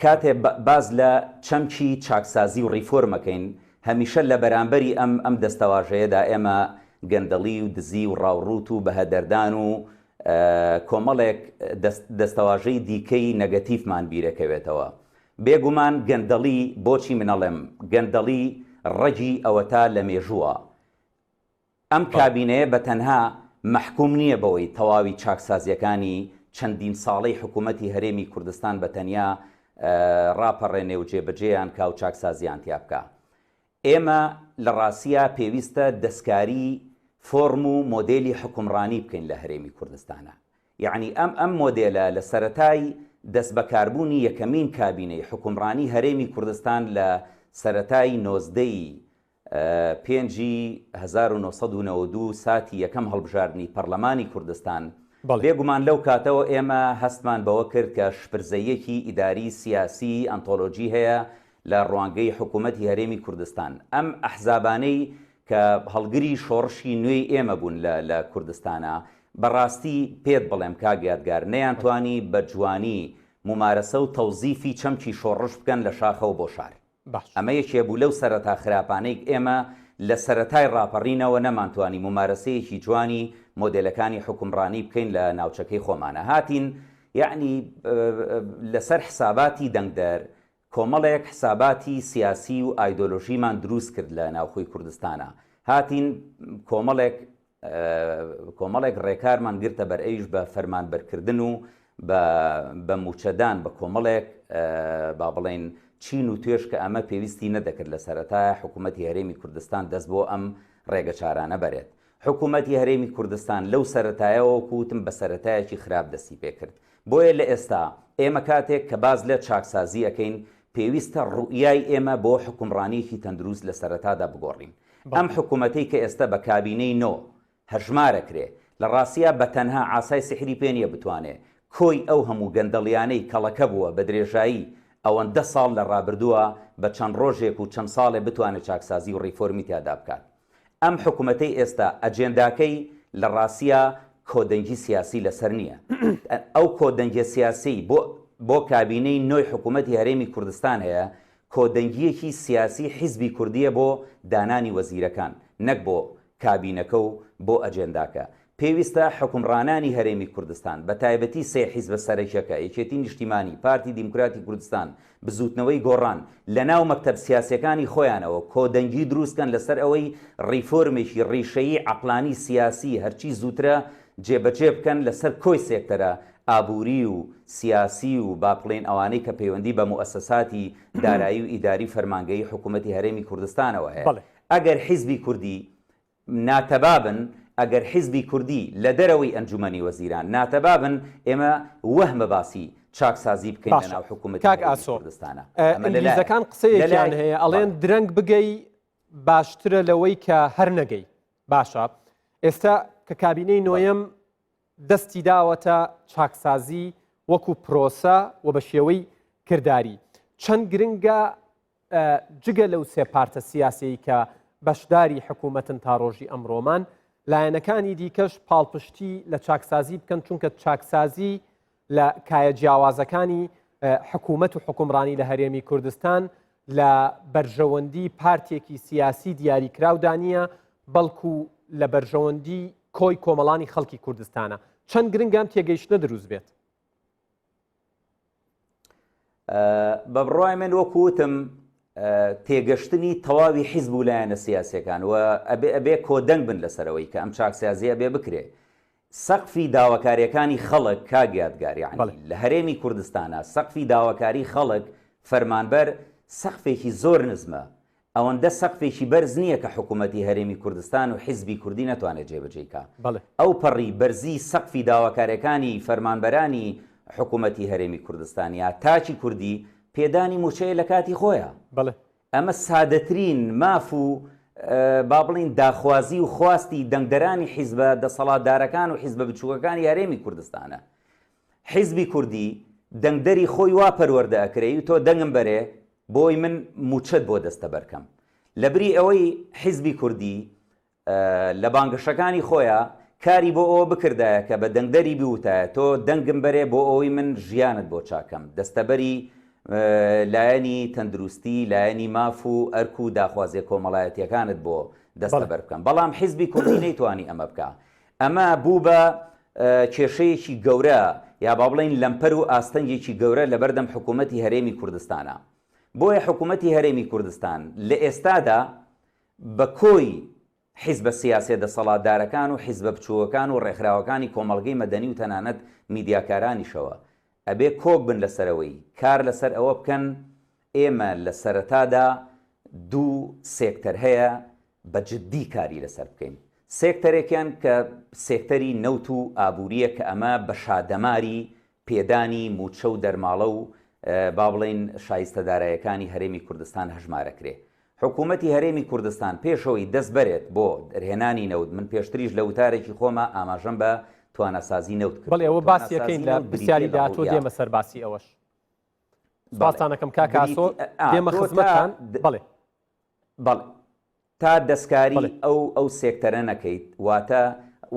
کاتێ باس لە چەمکی چاکسازی و ڕیفۆرم ئەکەین، هەمیشە لە بەرامبەری ئەم ئەم دەستەواژەیەدا ئێمە گەندەڵی و دزی و ڕاوڕووت و بەهەدەردان و کۆمەڵێک دەستەواژەی دیکەی نەگەتیفمان بیرەکەوێتەوە. بێگومان گەندەڵی، بۆچی من ئەڵێم گەندەڵی ڕەگی ئەوەتا لە مێژووە. ئەم کابینەیە بە تەنها مەحکوم نییە بەوەی تەواوی چاکسازییەکانی چەندین ساڵەی حکوومەتی هەرێمی کوردستان بە تەنیا ڕاپەڕێنێ و جێبەجێیان کا و چاکسازییان تیا بکا. ئێمە لە ڕاستیا پێویستە دەستکاری فۆرم و مۆدێلی حوکمڕانی بکەین لە هەرێمی کوردستانا. یەعنی ئەم ئەم مۆدێلە لە سەرەتای دەستبەکاربوونی یەکەمین کابینەی حوکمڕانی هەرێمی کوردستان لە سەرەتای 19 ی پێنجی 1992 ساتی یەکەم هەڵبژاردنی پەڕلەمانی کوردستان، بێگومان لەو کاتەوە ئێمە هەستمان بەوە کرد کە شپرزەییەکی ئیداری سیاسی ئەنتۆلۆجی هەیە لە ڕوانگەی حکوومەتی هەرێمی کوردستان، ئەم ئەحزابانەی کە هەڵگری شۆڕشی نوێی ئێمە بوون لە لە کوردستانا، بە ڕاستی پێت بڵێم کاک یادگار، نەیانتوانی بە جوانی مومارەسە و تەوزیفی چەمکی شۆڕش بکەن لە شاخەوە بۆ شار. ئەمە یەکێ بوو لەو سەرەتا خراپانەی ئێمە لە سەرەتای ڕاپەڕینەوە نەمانتوانی مومارەسەیەکی جوانی مۆدێلەکانی حوکمڕانی بکەین لە ناوچەکەی خۆمانا. هاتین یەعنی لەسەر حساباتی دەنگدەر کۆمەڵێک حساباتی سیاسی و ئایدۆلۆژیمان دروست کرد لە ناوخۆی کوردستانا. هاتین کۆمەڵێک کۆمەڵێک ڕێکارمان گرتە بەر ئەویش بە فەرمانبەرکردن و بە بە مووچەدان بە کۆمەڵێک با بڵێین چین و توێژ کە ئەمە پێویستی نەدەکرد لە سەرەتایە حکوومەتی هەرێمی کوردستان دەست بۆ ئەم ڕێگەچارانە بەرێت. حکوومەتی هەرێمی کوردستان لەو سەرەتایەوە وەکو وتم بە سەرەتایەکی خراپ دەستی پێکرد. بۆیە لە ئێستا ئێمە کاتێک کە باس لە چاکسازی ئەکەین پێویستە ڕوئیای ئێمە بۆ حوکمڕانیەکی تەندروست لە سەرەتادا بگۆڕین. ئەم حکومەتەی کە ئێستا بە کابینەی نۆ هەژمارەکرێ لە ڕاستیا بە تەنها عاسای سیحری پێ نیە بتوانێ کۆی ئەو هەموو گەندەڵیانەی کەڵەکە بووە بە درێژایی ئەوەندە ساڵ لە ڕابردووە بە چەند ڕۆژێک و چەند ساڵێ بتوانێ چاکسازی و ڕیفۆرمی تیادا بکات. ئەم حکومەتەی ئێستا ئەجێنداکەی لە ڕاستیا کۆدەنگی سیاسی لەسەر نییە. ئەو کۆدەنگیە سیاسیەی بۆ بۆ کابینەی نۆی حکومەتی هەرێمی کوردستان هەیە کۆدەنگییەکی سیاسی حیزبی کوردییە بۆ دانانی وەزیرەکان نەک بۆ کابینەکە و بۆ ئەجێنداکە. پێویستە حوکمڕانانی هەرێمی کوردستان، بە تایبەتی سێ حیزبە سەرەکیەکە، یەکێتی نیشتیمانی، پارتی دیموکراتی کوردستان، بزووتنەوەی گۆڕان، لە ناو مەکتەب سیاسیەکانی خۆیانەوە کۆدەنگی دروست کەن لەسەر ئەوەی ڕیفۆرمێکی ڕیشەیی عەقلانی سیاسی هەرچی زووترە جێبەجێ بکەن لەسەر کۆی سێکتەرە ئابووری و سیاسی و با بڵێین ئەوانەی کە پەیوەندی بە موئەسەساتی دارایی و ئیداری و فەرمانگەیی حکوومەتی هەرێمی کوردستانەوە هەیە. ئەگەر حیزبی کوردی ناتەبا بن، ئەگەر حیزبی کوردی لە دەرەوەی ئەنجومەنی وەزیران ناتەبا بن، ئێمە وەهمە باسی چاکسازی بکەین لە باشە ناو حکوومەتی کاک هەرێمی ئاسۆ کوردستانا. ئەمە لە لایەک. ئینگلیزەکان لە قسەیەکیان لایەک هەیە ئەڵێن بەڵێ. درەنگ بگەی باشترە لەوەی کە هەر نەگەی. باشە ئێستا کە کابینەی بەڵێ. نۆیەم دەستی داوەتە چاکسازی وەکو پرۆسە و بە شێوەی کرداری چەند گرنگە جگە لەو سێ پارتە سیاسیەی کە بەشداری حکوومەتن تا ڕۆژی ئەمڕۆمان، لایەنەکانی دیکەش پاڵپشتی لە چاکسازی بکەن، چونکە چاکسازی لە کایە جیاوازەکانی حکوومەت و حکومڕانی لە هەرێمی کوردستان لە بەرژەوەندی پارتێکی سیاسی دیاریکراودا نییە، بەڵکو لە بەرژەوەندی کۆی کۆمەڵانی خەڵکی کوردستانە. چەند گرنگە ئەم تێگەیشتنە دروست بێت؟ بە بڕوای من وەکو وتم تێگەشتنی تەواوی حیزب و لایەنە سیاسەکان و ئەبێ ئەبێ کۆدەنگ بن لەسەرەوەی کە ئەم چاکسازیە بێ بکرێ سەقفی داواکاریەکانی خەڵک کاک یادگار یعنی لە هەرێمی کوردستانە سەقفی داواکاری خەڵک فەرمانبەر سەقفێکی زۆر نزمە. ئەوەندە سەقفێکی بەرز نییە کە حکوومەتی هەرێمی کوردستان و حیزبی کوردی نەتوانێت جێبەجێی کا. ئەوپەڕی بەرزی سەقفی داواکاریەکانی فەرمانبەرانی حکوومەتی هەرێمی کوردستان یا تاکی کوردی پێدانی مووچەیە لە کاتی خۆیا. ئەمە سادەترین ماف و با بڵێین داخوازی و خواستی دەنگدەرانی حیزبە دەسەڵاتدارەکان و حیزبە بچووکەکانی هەرێمی کوردستانە. حیزبی کوردی دەنگدەری خۆی وا پەروەردە ئەکرێی و تۆ دەنگم بەرێ بۆی من مووچەت بۆ دەستەبەر کەم. لەبری ئەوەی حیزبی کوردی لە بانگەشەکانی خۆیا کاری بۆ ئەوە بکردایە کە بە دەنگدەری بوتایە تۆ دەنگم بەرێ بۆ ئەوەی من ژیانت بۆ چاکەم، دەستەبەری لایەنی تەندروستی، لایەنی ماف و ئەرک و داخوازیە کۆمەڵایەتیەکانت بۆ دەستەبەر بکەم. بەڵام حیزبی کوردی نەیتوانی ئەمە بکا. ئەمە بوو بە کێشەیەکی گەورە یا با بڵێین لەمپەر و ئاستەنگێکی گەورە لەبەردەم حکوومەتی هەرێمی کوردستانا. بۆیە حکوومەتی هەرێمی کوردستان لە ئێستادا بە کۆی حیزبە سیاسیە دەسەڵاتدارەکان و حیزبە بچووکەکان و ڕێکخراوەکانی کۆمەڵگەی مەدەنی و تەنانەت میدیاکارانیشەوە ئەبێ کۆک بن لەسەرئەوەی کار لەسەر ئەوە بکەن ئێمە لە سەرەتادا دوو سێکتەر هەیە بە جدی کاری لەسەر بکەین سێکتەرێکیان کە سێکتەری نەوت و ئابووریە کە ئەمە بە شادەماری پێدانی مووچە و دەرماڵە و با بڵێین شایستە دارایەکانی هەرێمی کوردستان هەژمارەکرێ. حکوومەتی هەرێمی کوردستان پێش ئەوەی دەست بەرێت بۆ دەرهێنانی نەوت، من پێشتریش لە وتارێکی خۆما ئاماژەم بە تواناسازی نەوت کردووە. بەڵێ ئەوە باسی ئەکەین تواناسازی لە نەوت بریتییە پرسیاری لە داهاتوو ڕوئیا. دێمە سەر باسی ئەوەش. بەڵێ. سپاستان ئەکەم کاک ئاسۆ، بریتی ئا دێمە تۆ تا خزمەتتان. بەڵێ. بەڵێ. تا دەستکاری بەڵێ. ئەو ئەو سێکتەرە نەکەیت واتە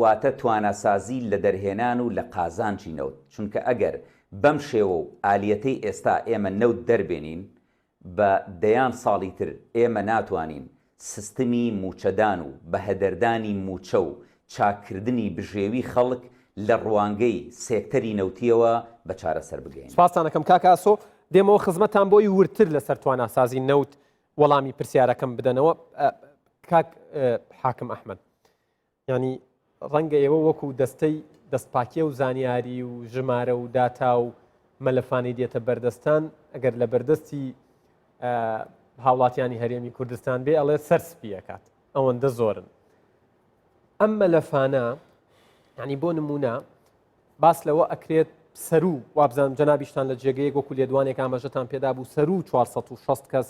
واتە تواناسازی لە دەرهێنان و لە قازانجی نەوت چونکە ئەگەر بەم شێوە و ئالیەتەی ئێستا ئێمە نەوت دەربێنین بە دەیان ساڵی تر ئێمە ناتوانین سستمی مووچەدان و بەهەدەردانی مووچە و چاککردنی بژێوی خەڵک لە ڕوانگەی سێکتەری نەوتیەوە بە چارەسەر بگەیەنین. سوپاستان ئەکەم کاک ئاسۆ، دێمەوە خزمەتتان بۆی وردتر لەسەر تواناسازی نەوت وەڵامی پرسیارەکەم بدەنەوە کاک حاکم ئەحمد ینی ڕەنگە ئێوە وەکو دەستەی دەستپاکیە و زانیاری و ژمارە و داتا و مەلەفانی دێتە بەردەستان ئەگەر لە بەردەستی هاوڵاتیانی هەرێمی کوردستان بێ ئەڵێ سەر سپیەکات ئەوەندە زۆرن ئەم مەلەفانە ینی بۆ نمونە باس لەوە ئەکرێت سەروو، وابزانم جەنابیشتان لە جێگەیەک وەکو لێدوانێک ئاماژەتان پێدا بوو، سەروو 460 کەس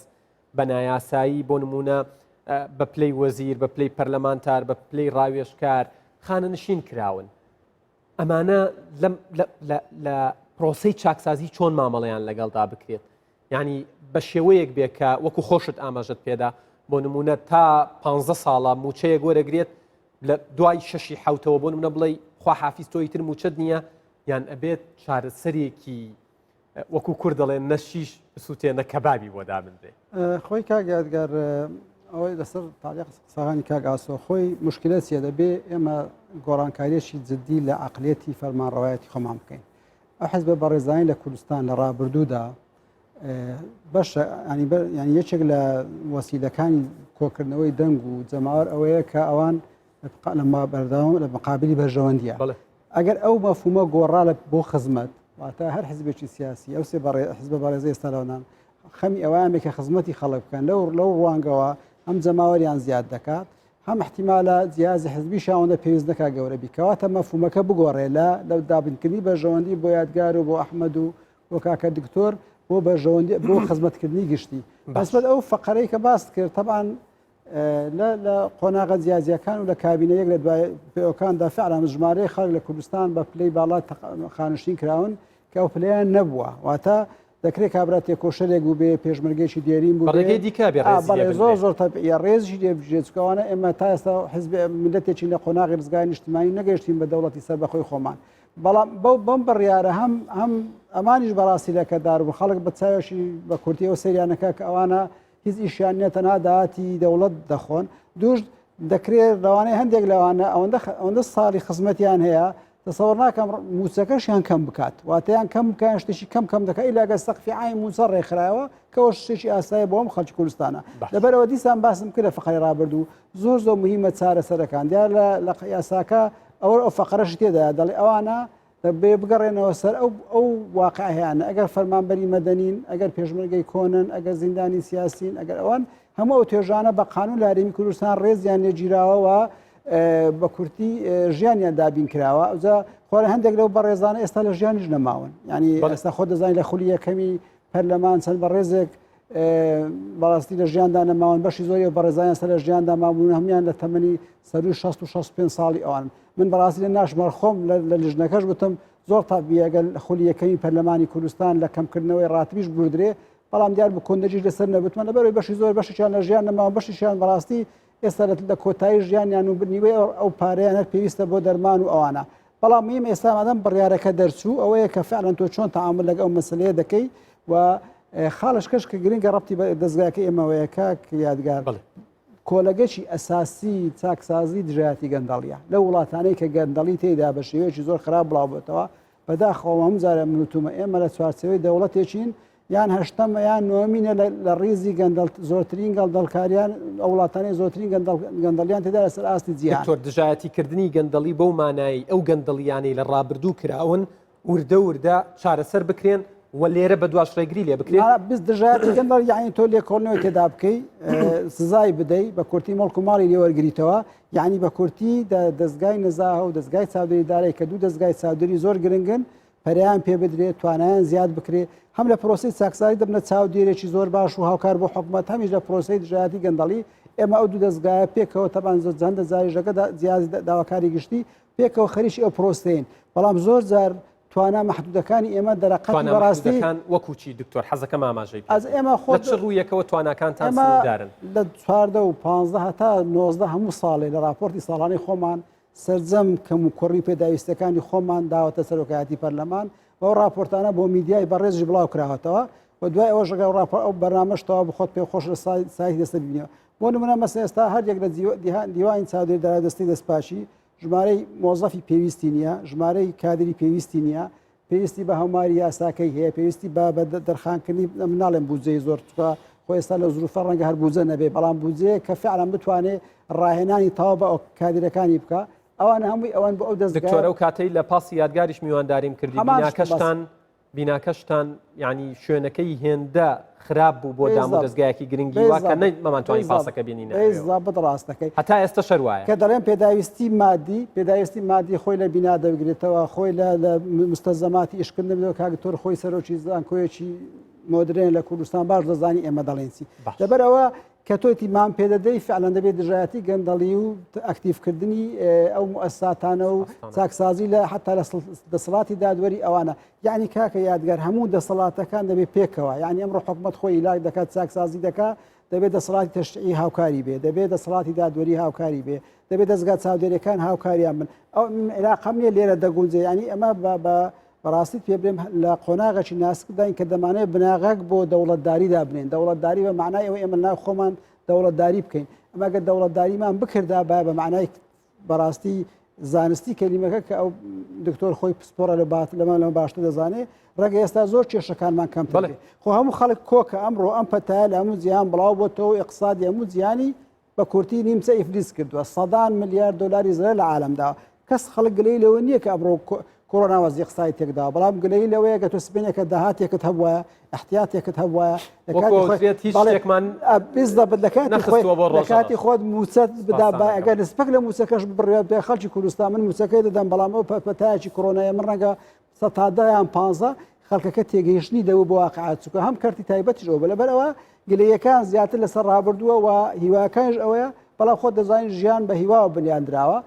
بە نایاسایی بۆ نمونە بە پلەی وەزیر، بە پلەی پەرلەمانتار، بە پلەی ڕاوێژکار خانەنشین کراون. ئەمانە لە پرۆسەی چاکسازی چۆن مامەڵەیان لەگەڵدا بکرێت؟ یعنی بە شێوەیەک بێ کە وەکو خۆشت ئاماژەت پێدا بۆ نمونە تا پ ساڵە موچەیەک وەرەگرێت لە دوای شەشی حوتەوە بۆ نمونە بڵێ خواحافیز تۆ ئیتر موچەت نییە یان ئەبێت چارەسەرێکی وەکو کورد دەڵێن نەشیش بسووتێ نە کەبابی بۆ دابنرێ. خۆی کاک یادگار ئەوەی لەسەر تاریق قسەکانی کاک ئاسۆ خۆی مشکلە چیە دەبێ ئێمە گۆڕانکاریەکی جددی لە عقلێتی فەرمانڕەوایەتی خۆمان بکەین ئەو حزبە بەڕێزانی لە کوردستان لە ڕابردوودا بەشە ینی یەکێک لە وەسیلەکانی کۆکردنەوەی دەنگ و جەماوەر ئەوەیە کە ئەوان لە بەردەوام لە مقابلی بەرژەوەندیە ئەگەر ئەو مەفهومە گۆڕا لە بۆ خزمەت واتە هەر حزبێکی سیاسی ئەو سێ حزبە بەڕێزە ئێستا لەوانان خەمی ئەویان بێ کە خزمەتی خەڵک بکەن لەو لەو ڕوانگەوە هەم جەماوەریان زیاد دەکات هەم احتیمالە جیازی حزبی شاوەندە پێویست نەکا گەورە بی کەواتە مەفهومەکە بگۆڕێ لە لە دابینکردنی بەرژەوەندی بۆ یادگار و بۆ ئەحمەد و بۆ کاکە دکتۆر بۆ بەرژەوەندی بۆ خزمەتکردنی گشتی بەسبەت ئەو فقرەی کە باست کرد تەبان لە لە قۆناغە جیاجیاکان و لە کابینە یەک لە دوای پێوەکاندا فعلا ژمارەی خەڵک لە کوردستان بە پلەی باڵا خانشین کراون کە ئەو پلەیان نەبووە واتە دەکرێت کابرا تێکۆشەرێک بوو بێ پێشمەرگێکی دێرین بوو ڕێگەی دیکە بێ بەڵێ زۆر زۆر تەبیعیە ڕێزیشی لێ بگیرێت چونکە ئێمە تا ئێستا حزب میللەتێکی لە قۆناغی ڕزگاری نیشتمانی نەگەیشتین بە دەوڵەتی سەربەخۆی خۆمان بەڵام بەو بەم بڕیارە هەم هەم ئەمانیش بەڕاستی لەکەدار بوو خەڵک بە چاوێکی بە کورتیەوە سەیریانەکە کە ئەوانە هیچ ئیشیان نییە تەنها داهاتی دەوڵەت دەخۆن دووش دەکرێت لەوانەیە هەندێک لەوانە ئەوەندە ئەوەندە ساڵی خزمەتیان هەیە تەسەوەر ناکەم موچەکەشیان کەم بکات واتەیان کەم بکەن شتێکی کەم کەم دەکە ئیلا گەر سەقفی عایم موچە ڕێکخراوە کەەوە شتێکی ئاسایە بۆ ئەم خەڵکی کوردستانە لەبەرەوە دیسان باسم کرد لە فقەی ڕابردوو زۆر زۆر مهمە چارەسەرەکان دیار لە یاساکە ئەوە ئەو فقرەش تێدا دەڵێ ئەوانە. دەبێ بگەڕێنەوە سەر ئەو ئەو واقعیانە ئەگەر فەرمانبەری مەدەنین ئەگەر پێشمەرگەی کۆنن ئەگەر زیندانی سیاسین ئەگەر ئەوان هەموو ئەو توێژانە بە قانون لە هەرێمی کوردستان ڕێزیان لێگیراوەوە بە کورتی ژیانیان دابین کراوە ئەوجا خۆرە هەندێک لەو بەڕێزانە ئێستا لە ژیانیش نەماون ینی ئێستا خۆ دەزانین لە خولی یەکەمی پەرلەمان چەند بەڕێزێک بەڕاستی لە ژیاندا نەماون بەشی زۆری و بەڕێزانیان سەر لە ژیاندا مابوون هەموان لە تەمەنی سەروی 60 و 65 ساڵی ئەوان من بەڕاستی لە ناشمەر خۆم لە لیژنەکەش وتم زۆر تابیە گەل خولی یەکەمی پەرلەمانی کوردستان لە کەمکردنەوەی ڕاتبیش بردرێ بەڵام دیار بوو کۆندەجیش لەسەر نەبوتمان لەبەرەوەی بەشی زۆر بەشێکیان لە ژیان نەماوە بەشێکیان بەڕاستی ئێستا لە کۆتایی ژیانیان و نیوەی ئەو پارەیان هەر پێویستە بۆ دەرمان و ئەوانە بەڵام میم ئێستا مادەم بڕیارەکە دەرچوو ئەوەیە کە فعلا تۆ چۆن تعامل لەگە ئەو مەسلەیە دەکەی و خاڵشکەش کە گرنگە ڕەتی بە دەستگاکە ئێمەوەیە کاک یادگار کۆلەگەکی ئەساسی چاکسازی دژایەتی گەندەڵیە لەو وڵاتانەی کە گەندەڵی تێدا بە شێوەیەکی زۆر خراپ بڵاو بۆتەوە بەداخەوە هەموو جارێ من وتومە ئێمە لە چوارچێوەی دەوڵەتێکین یان هەشتەمە یان نۆمینە لە ڕیزی گەندەڵ زۆرترین گەڵدەڵکاریان ئەو وڵاتانەی زۆرترین گەندەڵیان تێدا لەسەر ئاستی جیهان. دکتۆر دژایەتی کردنی گەندەڵی بەو مانایەی ئەو گەندەڵیانەی لە ڕابردوو کراون وردە وردە چارەسەر بکرێن و لێرە بەدواش ڕێگری لێ بکرێت. بس دژایەتی گەندەڵ یعنی تۆ لێکۆڵنەوەی تێدا بکەی سزای بدەی بە کورتی مڵک و ماڵی لێوەرگریتەوە یعنی بە کورتی دەستگای نەزاهە و دەستگای چاودێری دارایی کە دوو دەستگای چاودێری زۆر گرنگن پەرەیان پێ بدرێت توانایان زیاد بکرێت هەم لە پرۆسی چاکسازی دەبنە چاودێرێکی زۆر باش و هاوکار بۆ حکومەت هەمیش لە پرۆسی دژایەتی گەندەڵی ئێمە ئەو دوو دەستگایە پێکەوە تەبان زۆر چەندە جاریشەکە جیاز داواکاری گشتی پێکەوە خەریکی ئەو پرۆسەین بەڵام زۆر جار توانا مەحدودەکانی ئێمە دەرەقەتی بەڕاستی وەکو چی دکتۆر حەزەکەم ئاماژەی پێ ئەز ئێمە خۆ چ ڕوویەکەوە تواناکانتان سنووردارن لە 14 و 15 هەتا 19 هەموو ساڵێ لە راپۆرتی ساڵانەی خۆمان سەرجەم کەم و کوڕی پێداویستەکانی خۆمان داوەتە سەرۆکایەتی پەرلەمان ئەو راپۆرتانە بۆ میدیای بەڕێزیش بڵاو کراوەتەوە و دوای ئەوەش ئەگەر راپۆ ئەو بەرنامەش تەواو بخۆت پێ خۆش لە سایتی دەستە ببینەوە بۆ نمونە مەسە ئێستا هەر یەک لە دیوانی چاودێری دارایی دەستەی دەستپاکی ژمارەی مۆزەفی پێویستی نییە ژمارەی کادری پێویستی نییە پێویستی بە هەمواری یاساکەی هەیە پێویستی بە دەرخانکردنی مناڵێن بودجەی زۆر چکە خۆ ئێستا لە زروفە ڕەنگە هەر بودجە نەبێ بەڵام بودجەیە کە فعلا بتوانێ ڕاهێنانی تەواو بە کادیرەکانی بکە ئەوان هەمووی ئەوان بۆ ئەو دەستگا دکتۆر ئەو کاتەی لە پاسی یادگاریش میوانداریم کردی بیناکەشتان بیناکەشتان یعنی شوێنەکەی هێندە خراپ بوو بۆ دام و دەستگایەکی گرنگی وا کە نەمانتوانی پاسەکە بینین بەزابت ڕاستەکەی هەتا ئێستا شەر وایە کە دەڵێن پێداویستی مادی پێداویستی مادی خۆی لە بینا دەگرێتەوە خۆی لە لە مستەزەماتی ئیشکردن دەبێت کاک تۆر خۆی سەرۆکی زانکۆیەکی مۆدرێن لە کوردستان باش دەزانی ئێمە دەڵێن چی لەبەرئەوە کە تۆ ئیتیمام پێدەدەی فعلەن دەبێت دژایەتی گەندەڵی و ئەکتیڤکردنی ئەو موئەسساتانە و چاکسازی لە حتا لە دەسەڵاتی دادوەری ئەوانە یعنی کاکە یادگار هەموو دەسەڵاتەکان دەبێت پێکەوە یعنی ئەمڕۆ حکومەت خۆی لاک دەکات چاکسازی دەکات دەبێت دەسەڵاتی تەشریعی هاوکاری بێ دەبێت دەسەڵاتی دادوەری هاوکاری بێ دەبێت دەستگا چاودێریەکان هاوکاریان بن ئەو عێراقەم نیە لێرە دەگونجێ ینی ئەمە بە بە بەڕاستیت پێ بلێم لە قۆناغێکی ناسکداین کە دەمانەوێت بناغەک بۆ دەوڵەتداری دابنێن دەوڵەتداری بە معنای ئەوە ئێمە ناو خۆمان دەوڵەتداری بکەین ئەمە گەر دەوڵەتداریمان بکردا با بە معنای بەڕاستی زانستی کەلیمەکە کە ئەو دکتۆر خۆی پسپۆرە لە بات لەمە لەمە باشتر دەزانێ ڕەنگە ئێستا زۆر کێشەکانمان کەم بڵێ خۆ هەموو خەڵک کۆکە ئەمڕۆ ئەم پەتایە لە هەموو جیهان بڵاو بۆتەوە ئیقتسادی هەموو جیهانی بە کورتی نیمچە ئیفلیس کردووە، سەدان ملیار دۆلاری زەرەر لە عالەم داوە. کەس خەڵک گلەیی لەوە نییە کە ئەمڕۆ کۆرۆنا وەزعی ئیقتسادی تێکداوە، بەڵام گلەیی لەوەیە کە تۆ سبەینێکە داهاتێکت هەبوایە، ئیحتیاتێکت هەبوایە، لە کاتی خۆی هیچ بەڵێ شتێکمان بالضبط لە کاتی خۆی نەخستووە بۆ لە کاتی ڕۆژەڕەش. خۆت مووچەت سپاستان بدابایە، دەکەم. ئەگەر نسبەک لە مووچەکەش ببڕێ بێ خەڵکی کوردستان من مووچەکەی دەدەم، بەڵام ئەو پەتایەکی کۆرۆنایە من ڕەنگە سەتا دە یان پانزە خەڵکەکە تێگەیشتنی دەبوو بۆ واقعات چونکە هەم کەرتی تایبەتیش ئەوە لەبەر ئەوە گلەیەکان زیاتر لەسەر ڕابردووە و هیواکانیش ئەوەیە بەڵام خۆت دەزانین ژیان بە هیواوە بنیاندراوە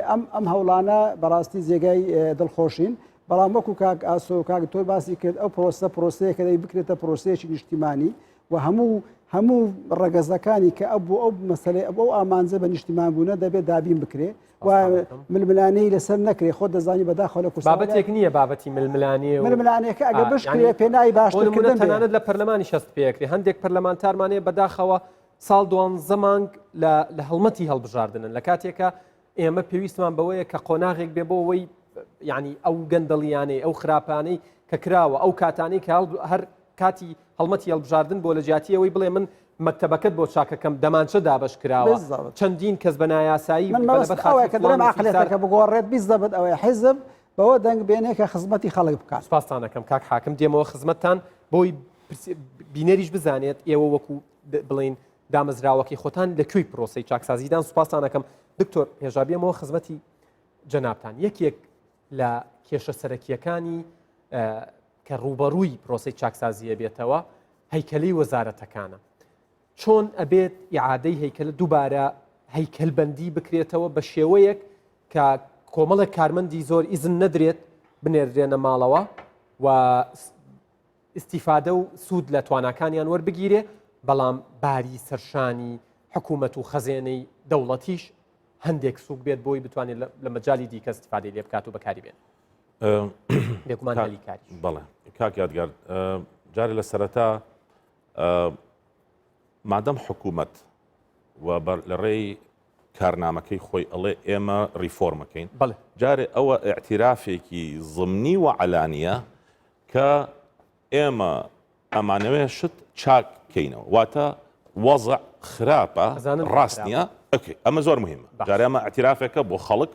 ئەم ئەم هەوڵانە بەڕاستی جێگای دڵخۆشین بەڵام وەکو کاک ئاسۆ و کاک تۆر باسی کرد ئەو پرۆسە پرۆسەیە کە دەی بکرێتە پرۆسەیەکی نیشتیمانی و هەموو هەموو ڕەگەزەکانی کە ئەو بۆ ئەو مەسلەی ئەو ئامانجە بە نیشتیمان بوونە دەبێت دابین بکرێ و ململانێی لەسەر نەکرێ خۆت دەزانی بەداخەوە لە کوردستان بابەتێک نییە بابەتی ململانێ و ململانێکە ئەگەر بشکرێ پێناوی باشترکردن بێ. تەنانەت لە پەرلەمانیش هەست پێکرێ هەندێک پەرلەمانتارمان هەیە بەداخەوە ساڵ دوانزە مانگ لە هەڵمەتی هەڵبژاردنن لە کاتێکە ئێمە پێویستمان بەوەیە کە قۆناغێک بێ بۆ ئەوەی یعنی ئەو گەندەڵیانەی ئەو خراپانەی کە کراوە ئەو کاتانەی کە هەر کاتی هەڵمەتی هەڵبژاردن بۆ لە جیاتی ئەوەی بڵێ من مەکتەبەکەت بۆ چاکەکەم دەمانچە دابەش کراوە بالضبط. چەندین کەس بە نایاسایی من بە مەبەست لەبەر خاتی ئەوەیە کە فڵان دەڵێم و فیسار عەقڵیەتەکە بگۆڕێت بیزەبت ئەوەیە حیزب. بەوە دەنگ بێنێ کە خزمەتی خەڵک بکات. سوپاستان ئەکەم کاک حاکم، دێمەوە خزمەتتان بۆی بینەریش بزانێت ئێوە وەکو بڵین دامەزراوەکەی خۆتان لە کوێی پرۆسەی چاکسازیدان. سوپاستان ئەکەم دکتۆر هێژا، بێمەوە خزمەتی جەنابتان. یەکێک لە کێشە سەرەکیەکانی کە ڕووبەڕووی پرۆسەی چاکسازیە بێتەوە هەیکەلی وەزارەتەکانە. چۆن ئەبێت ئیعادەی هەیکەل دووبارە هەیکەلبەندی بکرێتەوە بە شێوەیەک کە کۆمەڵێک کارمەندی زۆر ئیزن نەدرێت بنێردرێنە ماڵەوە و ئیستیفادە و سوود لە تواناکانیان وەربگیرێ، بەڵام باری سەرشانی حکوومەت و خەزێنەی دەوڵەتیش هەندێک سووک بێت بۆی بتوانێت لە مەجالی دیکە استفادەی لێ بکات و بەکاری بێنێت. بێگومان هەلی کاریش. بەڵێ کاک یادگار، جارێ لە سەرەتا مادەم حکوومەت و لە ڕێی کارنامەکەی خۆی ئەڵێ ئێمە ڕیفۆرمەکەین، جارێ ئەوە ئیعتیرافێکی زمنی و عەلانیە کە ئێمە ئەمانەوێ شت چاک کەینەوە، واتە وەزع خراپە ڕاست نییە. ئۆکەی ئەمە زۆر مهمە، جارێ ئەمە ئیعتیرافێکە بۆ خەڵک،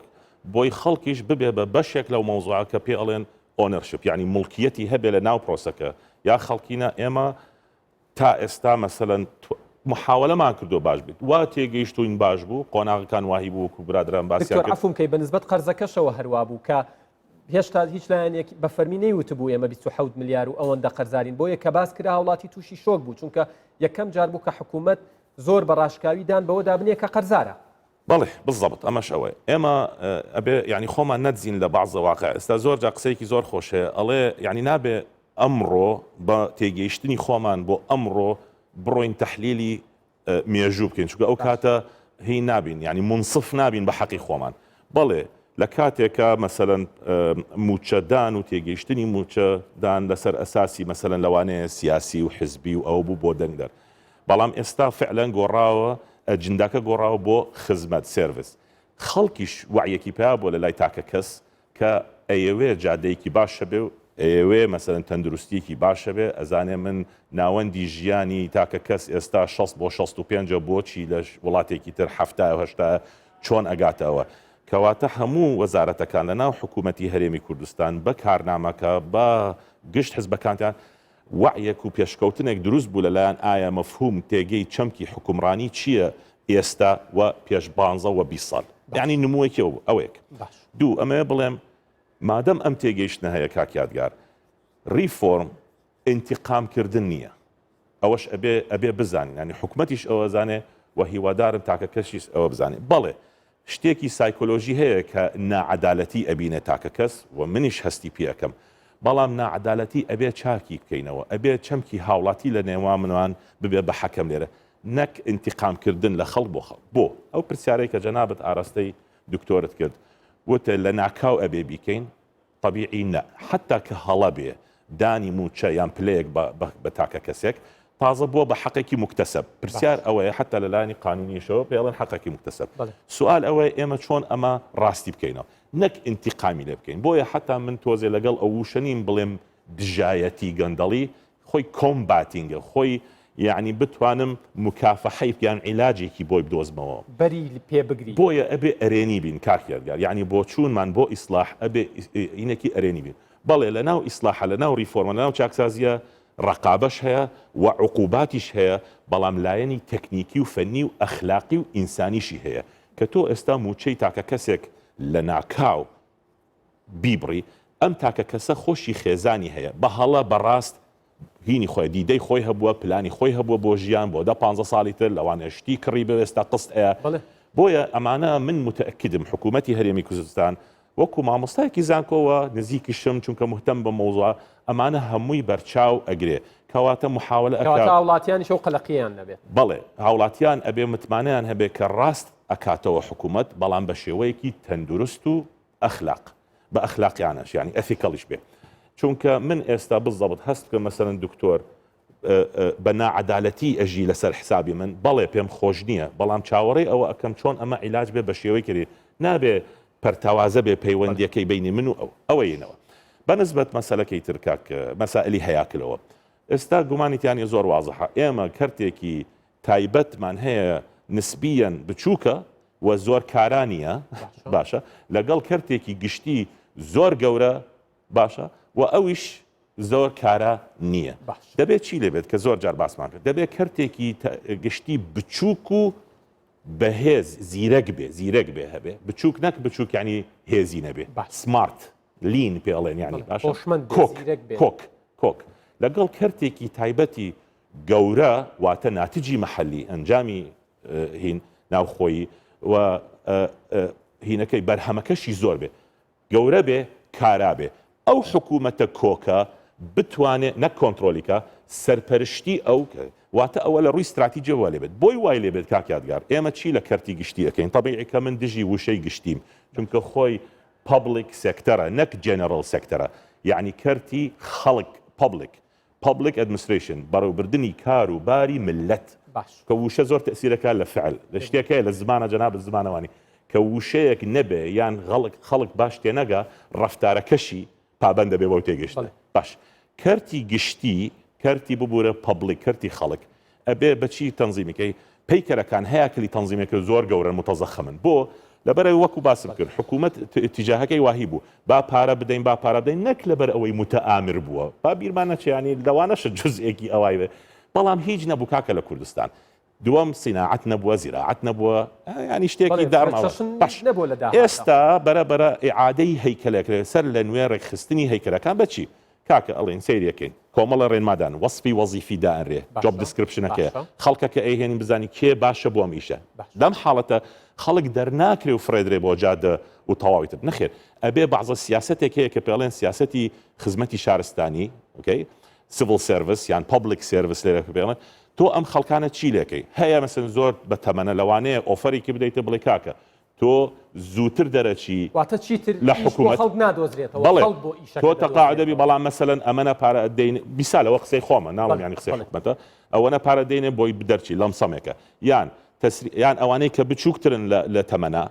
بۆی خەڵکیش ببێ بە بەشێک لەو مەوزوعە کە پێ ئەڵێن ownership، یعنی موڵکیەتی هەبێ لە ناو پرۆسەکە. یا خەڵکینە ئێمە تا ئێستا مەسەلەن محاوەلەمان کردووە باش بێت، وا تێگەیشتوین باش بوو، قۆناغەکان واهی بوو وەکو برادران باسیان کرد. دکتۆر عەفوم کەی، بە نسبەت قەرزەکەشەوە هەروا بوو کە هێشتا هیچ لایەنێک بە فەرمی نەیوتبوو ئێمە 27 ملیار و ئەوەندە قەرزارین، بۆیە کە باس کرا هاوڵاتی تووشی شۆک بوو، چونکە یەکەم جار بوو کە حکوومەت زۆر بە ڕاشکاوی دان بەوەدا بنێ کە قەرزارە. بەڵێ بالضبط ئەمەش ئەوەیە ئێمە ئەبێ یعنی خۆمان نەدزین لە بەعزە واقع. ئێستا زۆر جا قسەیەکی زۆر خۆش هەیە ئەڵێ یعنی نابێ ئەمڕۆ بە تێگەیشتنی خۆمان بۆ ئەمڕۆ بڕۆین تەحلیلی مێژوو بکەین، چونکە ئەو کاتە هی نابین، یعنی منصف نابین بە حەقی خۆمان. بەڵێ لە کاتێکە مەسەلەن موچەدان و تێگەیشتنی موچەدان لەسەر ئەساسی مەسەلەن لەوانەیە سیاسی و حزبی و ئەوە بوو بۆ دەنگدەر، بەڵام ئێستا فعلەن گۆڕاوە، ئەجنداکە گۆڕاوە بۆ خزمەت، service. خەڵکیش وەعیەکی پیا بووە لە لای تاکە کەس کە ئەیەوێ جادەیەکی باش هەبێ و ئەیەوێ مەسەلەن تەندروستیەکی باش هەبێ، ئەزانێ من ناوەندی ژیانی تاکە کەس ئێستا 60 بۆ 65 ە، بۆچی لە وڵاتێکی تر حەفتایە و هەشتایە، چۆن ئەگاتە ئەوە؟ کەواتە هەموو وەزارەتەکان لە ناو حکوومەتی هەرێمی کوردستان بە کارنامەکە بە گشت حزبەکانتان وەعیەک و پێشکەوتنێک دروست بوو لەلایان ئایا مەفهوم تێگەی چەمکی حوکمڕانی چییە ئێستا و پێش پانزە و 20 ساڵ یانی نمووەکی ئەو ئەوەیەک دوو ئەمەوێ بڵێم مادەم ئەم تێگەیشتنە هەیە کاک یادگار ڕیفۆرم ئینتیقام کردن نییە ئەوەش ئەبێ ئەبێ بزانین یانی حکومەتیش ئەوە زانێ و هیوادارم تاکە کەسیش ئەوە بزانێ بەڵێ شتێکی سایکۆلۆژی هەیە کە ناعەدالەتی ئەبینێ تاکە کەس و منیش هەستی پێ ئەکەم بەڵام ناعەدالەتی ئەبێ چاکی بکەینەوە ئەبێ چەمکی هاوڵاتی لە نێوامنمان ببێ بە حەکەم لێرە نەک ئینتیقام کردن لە خەڵک بۆ خەڵک بۆ ئەو پرسیارەی کە جەنابت ئاراستەی دکتۆرت کرد وتت لە ناکاو ئەبێ بیکەین تەبیعی نە حەتا کە هەڵە بێ دانی مووچە یان پلەیەک بە بە تاکە کەسێک تازە بووە بە حەقێکی موکتەسەب پرسیار ئەوەیە حەتا لە لایەنی قانونیشەوە پێڵێن حەقێکی موکتەسەب سوال ئەوەیە ئێمە چۆن ئەمە ڕاستی بکەینەوە نەک ئینتیقامی لێ بکەین بۆیە حەتا من تۆزێ لەگەڵ ئەو وشە نیم بڵێم دژایەتی گەندەڵی خۆی combating ە خۆی یەعنی بتوانم موکافەحەی یان عیلاجێکی بۆی بدۆزمەوە. بەری پێ بگری. بۆیە ئەبێ ئەرێنی بین کاک یادگار یەعنی بۆچوونمان بۆ ئیسلاح ئەبێ ئینێکی ئەرێنی بین بەڵێ لە ناو ئیسلاحە لە ناو ریفۆرمە لە ناو چاکسازیە ڕەقابەش هەیە و عقوباتیش هەیە بەڵام لایەنی تەکنیکی و فەنی و ئەخلاقی و ئینسانیشی هەیە کە تۆ ئێستا مووچەی تاکە کەسێک لە ناکاو بیبڕی، ئەم تاکە کەسە خۆشی خێزانی هەیە، بە هەڵە بە ڕاست هینی خۆی دیدەی خۆی هەبووە، پلانی خۆی هەبووە بۆ ژیان، بۆ دە پانزە ساڵی تر لەوانەیە شتی کڕی بێ ئێستا قست ئەیا. بۆیە ئەمانە من موتەئەکیدم حکوومەتی هەرێمی کوردستان وەکوو مامۆستایەکی زانکۆ و نزیکیشم چونکە موهتەم بەم مەوزوعە ئەمانە هەمووی بەرچاو ئەگرێ کەواتە محاوەلە ئەکا. کەواتە هاوڵاتیانیش ئەو قەلەقیەیان نەبێت. بەڵێ هاوڵاتیان ئەبێ متمانەیان هەبێ کە ڕاست ئەکاتەوە حکوومەت بەڵام بە شێوەیەکی تەندروست و ئەخلاق بە ئەخلاقیانەش یانی ethical یش بێ چونکە من ئێستا بزەبت هەست بکەم مەسەلەن دکتۆر بە ناعەدالەتی ئەژی لەسەر حسابی من بەڵێ پێم خۆش نییە بەڵام چاوەڕێی ئەوە ئەکەم چۆن ئەمە عیلاج بێ بە شێوەی کەری نابێ پەرتەوازە بێ پەیوەندیەکەی بینی من و ئەو ئەوەینەوە بەنسبەت مەسەلەکەی تر کاک مەسائلی هەیاکلەوە ئێستا گومانی تیانە زۆر وازحە ئێمە کەرتێکی تایبەتمان هەیە نسبیەن بچووکە و زۆر کارا نییە باشە لەگەڵ کەرتێکی گشتی زۆر گەورە باشە و ئەویش زۆر کارا نییە. دەبێت چی لێ بێت کە زۆر جار باسمان کرد دەبێت کەرتێکی گشتی بچووک و بەهێز زیرەک بێ زیرەک بێ هەبێ بچووک نەک بچووک ینی هێزی نەبێ smart lean پێڵێن ینی باشە کۆک کۆک کۆک لەگەڵ کەرتێکی تایبەتی گەورە واتە ناتجی محلی ئەنجامی هین ناوخۆیی و هینەکەی بەرهەمەکەشی زۆر بێ گەورە بێ کارا بێ ئەو حکوومەتە کۆکە بتوانێ نەک کۆنترۆلی کا سەرپەرشتی ئەو واتە ئەوە لە ڕووی ستراتیجیەوە وا لێ بێت بۆی وای لێ بێت کاک یادگار ئێمە چی لە کەرتی گشتی ئەکەین تەبیعی کە من دژی وشەی گشتیم چونکە خۆی public sector ە نەک general sector ە یەعنی کەرتی خەڵک public Public Administration، بەڕێوبردنی کار و باری مللەت. باش. کە ووشە زۆر تەئسیرەکا لە فعل، لە شتێک هەیە لە زمانا جەنابت زمانەوانی کە ووشەیەک نەبێ یان غەڵک خەڵک باش تێنەگا ڕەفتارەکەشی پابەند دەبێ بەو تێگەشتنە. بەڵێ. باش. کەرتی گشتی، کەرتی ببورە public، کەرتی خەڵک ئەبێ بە چی تەنزیمی کەی؟ پەیکەرەکان هەیاکلی تەنزیمێکە زۆر گەورەن متەزەخمن بۆ؟ لەبەرئەوەی وەکو باسم کرد حکومەت ئیتیجاهەکەی واهی بوو با پارە بدەین با پارە بدەین نەک لەبەر ئەوەی متئامر بووە با بیرمان نەچێ یانی لەوانەشە جزئێکی ئەوای بێ بەڵام هیچ نەبوو کاکە لە کوردستان دووەم سیناعەت نەبووە زیراعەت نەبووە ینی شتێکی دارماوە باش نەبوو لە داهاتدا. ئێستا بەرە بەرە ئیعادەی هەیکەلەکرێ سەر لە نوێ ڕێکخستنی هەیکەلەکان بە چی؟ کاکە ئەڵێین سەیری ئەکەین کۆمەڵە ڕێنمادان وەسفی وەزیفی دائەنرێ job description ەکەیە خەڵکەکە ئەیهێنین بزانین کێ باشە بۆ ئەم ئیشە لەم حاڵەتە خەڵک دەرناکرێ و فڕێدرێ بۆ جادە و تەواوی تر نەخێر ئەبێ بەعزە سیاسەتێک هەیە کە پێڵێن سیاسەتی خزمەتی شارستانی okay civil service یان public service لێرە پێڵێن تۆ ئەم خەڵکانە چی لێکەی هەیە مەسن زۆر بە تەمەنە لەوانەیە offer ێکی بدەیتە بڵێ کاکە تۆ زووتر دەرەچی واتە چیتر لە ئیش بۆ حکومەت خەڵک نادۆزرێتەوە بەڵێ خەڵک بۆ ئیشەکە تۆ تەقاعد دەبی دەدۆزرێتەوە. بەڵام مەسەلەن ئەمەنە پارە ئەدەین میسال ئەوە قسەی خۆمە ناڵێم بەڵێ یانی قسەی بەڵێ. حکومەتە ئەوەنە پارە دەینێ بۆی دەرچی لەمسەمێکە یان تەسری یان ئەوانەی کە بچووکترن لە لە تەمەنا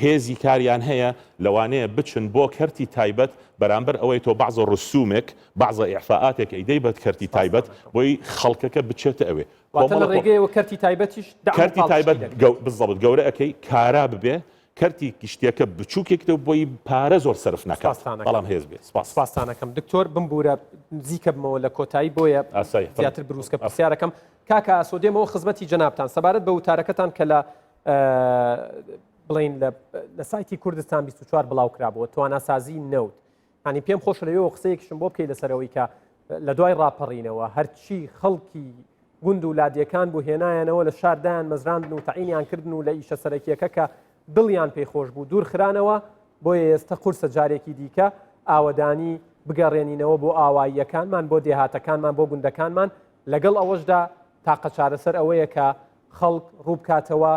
هێزی کاریان هەیە لەوانەیە بچن بۆ کەرتی تایبەت بەرامبەر ئەوەی تۆ بەعزە ڕسومێک بەعزە ئیعفائاتێک ئەیدەی بە کەرتی تایبەت سپاستان ئەکەم. بۆی خەڵکەکە بچێتە ئەوێ واتە لە کۆمەڵە کۆ ڕێگەیەوە کەرتی تایبەتیش دەعم و کەرتی پاڵپشتی تایبەت دەکرێت. گەو بالضبط گەورە ئەکەی کارا ببێ کەرتی گشتیەکە بچوکێکتە بۆی پارە زۆر سەرف نەکات سپاستان ئەکەم. بەڵام هێز بێ سپاس. سپاستان ئەکەم دکتۆر بمبورە نزیکە بمەوە لە کۆتایی بۆیە ئاسایی فەرموو. زیاتر بروسکە پرسیارەکەم کاکە ئاسۆ دێمەوە خزمەتی جەنابتان سەبارەت بە وتارەکەتان کە لە بڵین لە سایتی کوردستان 24 بڵاو کرابووە تواناسازی نەوت ینی پێم خۆشە لەوێەوە قسەیەکیشم بۆ بکەی لەسەرەوەی کە لە دوای ڕاپەڕینەوە هەرچی خەڵکی گوند و لادێکان بوو هێنایانەوە لە شار دایان مەزراندن و تەعینیان کردن و لە ئیشە سەرەکیەکە کە دڵیان پێی خۆش بوو دوور خرانەوە بۆیە ئێستە قورسە جارێکی دیکە ئاوەدانی بگەڕێنینەوە بۆ ئاواییەکانمان بۆ دێهاتەکانمان بۆ گوندەکانمان لەگەڵ ئەوەشدا تاقە چارەسەر ئەوەیە کە خەڵک ڕووبکاتەوە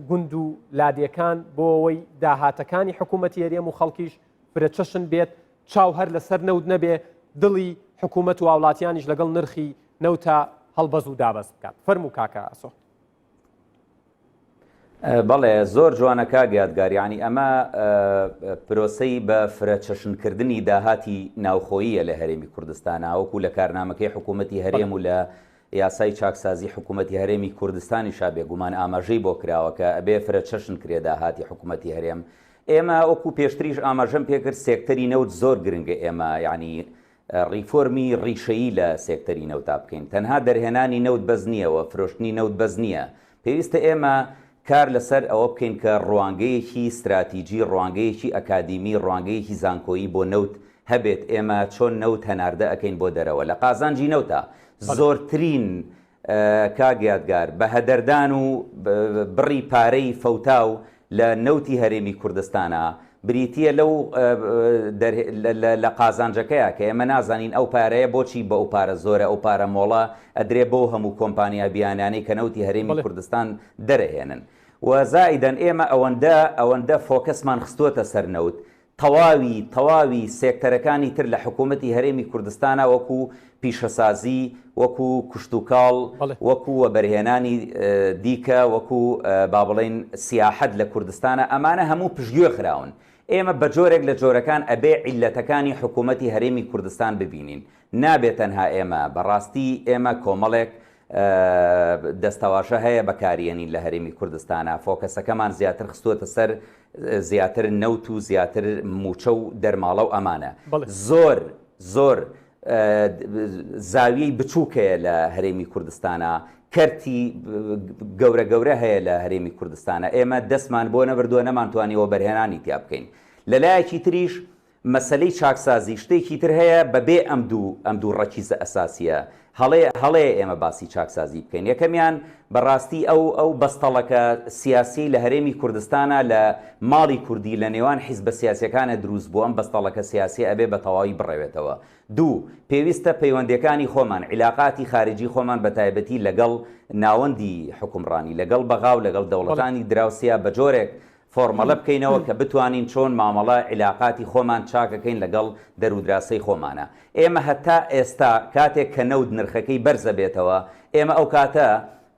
گوند و لادێکان بۆ ئەوەی داهاتەکانی حکوومەتی هەرێم و خەڵکیش فرەچەشن بێت، چاو هەر لەسەر نەوت نەبێ، دڵی حکوومەت و هاوڵاتیانیش لەگەڵ نرخی نەوتا هەڵبەز و دابەز بکات. فەرموو کاکە ئاسۆ. بەڵێ زۆر جوانە کاک یادگار یانی ئەمە پرۆسەی بە فرەچەشنکردنی داهاتی ناوخۆییە لە هەرێمی کوردستانا وەکو لە کارنامەکەی حکوومەتی هەرێم و لە یاسای چاکسازی حکوومەتی هەرێمی کوردستانیشا بێگومان ئاماژەی بۆ کراوە کە ئەبێ فرەچەشن کرێ داهاتی حکوومەتی هەرێم ئێمە وەکو پێشتریش ئاماژەم پێکرد سێکتەری نەوت زۆر گرنگە ئێمە یانی ڕیفۆرمی ڕیشەیی لە سێکتەری نەوتا بکەین تەنها دەرهێنانی نەوت بەس نییە و فرۆشتنی نەوت بەس نییە پێویستە ئێمە کار لەسەر ئەوە بکەین کە ڕوانگەیەکی ستراتیجی ڕوانگەیەکی ئەکادیمی ڕوانگەیەکی زانکۆیی بۆ نەوت هەبێت ئێمە چۆن نەوت هەناردە ئەکەین بۆ دەرەوە لە قازانجی نەوتا زۆرترین کاک یادگار، بە هەدەردان و بڕی پارەی فەوتاو لە نەوتی هەرێمی کوردستانا، بریتییە لەو لە قازانجەکەیا کە ئێمە نازانین ئەو پارەیە بۆچی بەو پارە زۆرە ئەو پارە مۆڵە ئەدرێ بەو هەموو کۆمپانیا بیانیانەی کە نەوتی هەرێمی کوردستان دەرئەهێنن و زائیدەن ئێمە ئەوەندە ئەوەندە focus مان خستووەتە سەر نەوت تەواوی تەواوی سێکتەرەکانی تر لە حکوومەتی هەرێمی کوردستانا وەکوو پیشەسازی، وەکوو کوشتوکاڵ، وەکوو وەبەرهێنانی دیکە، وەکوو با بڵێین سیاحەت لە کوردستانا ئەمانە هەموو پشتگوێ خراون. ئێمە بە جۆرێک لە جۆرەکان ئەبێ عیللەتەکانی حکوومەتی هەرێمی کوردستان ببینین. نابێ تەنها ئێمە، بە ڕاستی ئێمە کۆمەڵێک. دەستەواژە هەیە بەکاریەنین لە هەرێمی کوردستانا فۆکەسەکەمان زیاتر خستووەتە سەر زیاتر نەوت و زیاتر موچە و دەرماڵە و ئەمانە زۆر زۆر زاویەی بچووک هەیە لە هەرێمی کوردستانا کەرتی گەورە گەورە هەیە لە هەرێمی کوردستانە ئێمە دەستمان بۆ نەبردووە نەمانتوانی وەبەرهێنانی تیا بکەین لەلایەکی تریش مەسەلەی چاکسازی شتێکی تر هەیە بەبێ ئەم دوو ئەم دوو ڕەکیزە ئەساسیە هەڵەیە هەڵەیە ئێمە باسی چاکسازی بکەین یەکەمیان بەڕاستی ئەو ئەو بەستەڵەکە سیاسیەی لە هەرێمی کوردستانا لە ماڵی کوردی لە نێوان حیزبە سیاسیەکانە دروست بوو ئەم بەستەڵەکە سیاسیە ئەبێ بە تەواوی بڕەوێتەوە دوو پێویستە پەیوەندیەکانی خۆمان عیلاقاتی خارجی خۆمان بە تایبەتی لەگەڵ ناوەندی حوکمڕانی لەگەڵ بەغا و لەگەڵ دەوڵەتانی دراوسیا بە جۆرێک فۆرمەڵە بکەینەوە کە بتوانین چۆن مامەڵە عیلاقاتی خۆمان چاکەکەین لەگەڵ دەرودراسەی خۆمانا. ئێمە هەتا ئێستا کاتێک کە نەوت نرخەکەی بەرزەبێتەوە ئێمە ئەو کاتە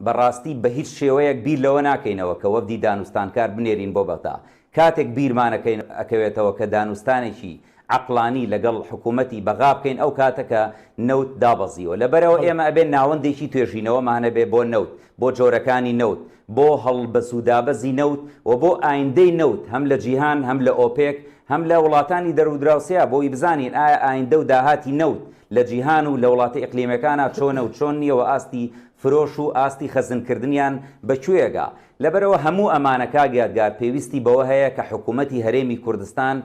بە ڕاستی بە هیچ شێوەیەک بیر لەوە ناکەینەوە کە وەفدی دانوستانکار بنێرین بۆ بەغدا. کاتێک بیرمان ئەکەوێتەوە کە دانوستانێکی عەقڵانی لەگەڵ حکوومەتی بەغا بکەین ئەو کاتە کە نەوت دابەزیوە. لەبەرئەوە ئێمە ئەبێ ناوەندێکی توێژینەوەمان هەبێ بۆ نەوت، بۆ جۆرەکانی نەوت، بۆ هەڵبەزودابەزی نەوت و بۆ ئایندەی نەوت هەم لە جیهان هەم لە ئۆپێک هەم لە وڵاتانی دەرودراوسێا بۆی بزانین ئایا ئایندە و داهاتی نەوت لە جیهان و لە وڵاتە ئیقلیمیەکانا چۆنە و چۆن نیە و ئاستی فرۆش و ئاستی خەزنکردنیان بە کوێگا. لەبەرئەوە هەموو ئەمانە کاک یادگار پێویستی بەوە هەیە کە حکوومەتی هەرێمی کوردستان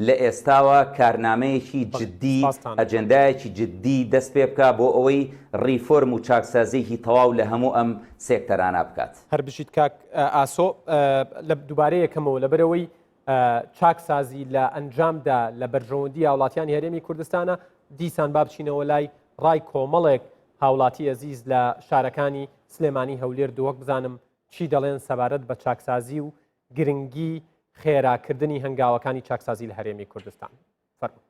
لە ئێستاوە کارنامەیەکی جدی، ئەجێندایەکی جدی دەست پێ بکا بۆ ئەوەی ڕیفۆرم و چاکسازییەکی تەواو لە هەموو ئەم سێکتەرانە بکات. هەر بژیت کاک ئاسۆ. لە دووبارە یەکەمەوە لەبەرئەوەی چاکسازی لە ئەنجامدا لە بەرژەوەندی هاوڵاتیانی هەرێمی کوردستانە، دیسان با بچینەوە لای ڕای کۆمەڵێک هاوڵاتی ئەزیز لە شارەکانی سلێمانی، هەولێر، دهۆک بزانم چی دەڵێن سەبارەت بە چاکسازی و گرنگی خێراکردنی هەنگاوەکانی چاکسازی لە هەرێمی کوردستان. فەرموو.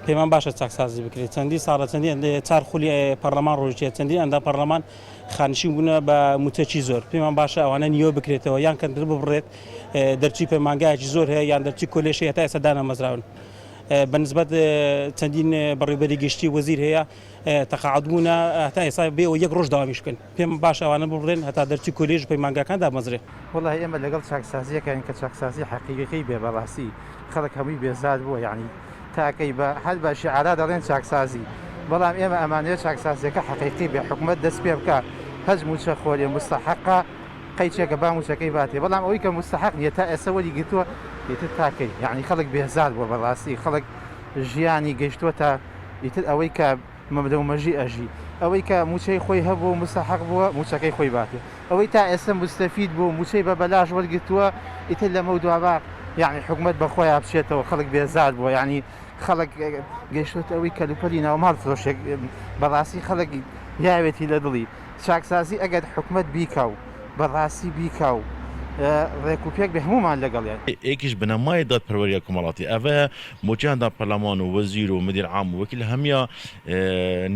پێمان باشە چاکسازی بکرێت چەندی ساڵە چەندی چار خولی پەرلەمان ڕۆژێ چەندین ئەندام پەرلەمان خانشین بوونە بە موچەکی زۆر پێمان باشە ئەوانە نیوە بکرێتەوە یان کەمتر ببڕێت دەرچی پەیمانگایەکی زۆر هەیە یان دەرچی کۆلێژی هەتا ئێستا دانەمەزراون بەنسبەت چەندین بەڕێوبەری گشتی وەزیر هەیە تەقاعد بوونە هەتا ئێستا بێەوە یەک ڕۆژ داوامیش بکەن پێم باشە ئەوانە ببڕێن هەتا دەرچی کۆلێژ و پەیمانگاکان دابمەزرێ. وەڵاهی ئێمە لەگەڵ چاکسازیەکاین کە چاکسازی حەقیقی بێ بەڕاستی خەڵک هەمووی بێزار بووە یەعنی تاکەی بە هەر بە شیعارا دەڵێن چاکسازی بەڵام ئێمە ئەمانەوێ چاکسازیەکە حەقیقی بێ حکومەت دەست پێ بکا هەچ موچە خۆرێ موستەحەقە قەیچێکە با موچەکەی باتێ بەڵام ئەوەی کە موستەحەق نیە تا ئێستا وەری گرتووە ئیتر تاکەی یەعنی خەڵک بێزار بووە بەڕاستی خەڵک ژیانی گەیشتووەتە ئیتر ئەوەی کە مەمرە و مەژی ئەژی. ئەوەی کە مووچەی خۆی هەبووە و موستەحەق بووە مووچەکەی خۆی باتێ. ئەوەی تا ئێستە موستەفید بووە و مووچەی بە بەلاش وەرگرتووە ئیتر لەمەودوا با یەعنی حکومەت بە خۆیا بچێتەوە خەڵک بێزار بووە یەعنی خەڵک گەیشتۆتە ئەوەی کەلوپەلی ناوماڵ فرۆشێک بەڕاستی خەڵک یاوێتی لە دڵی. چاکسازی ئەگەر حکومەت بیکا و بەڕاستی بیکا و ڕێک و پێک بێ هەموومان لەگەڵیان. ئێکیش بنەمای دادپەروەریە کومەڵاتی ئەڤەیە موچەیان دا پەرلەمان و وەزیر و مدیر عام و وەکیل هەمیە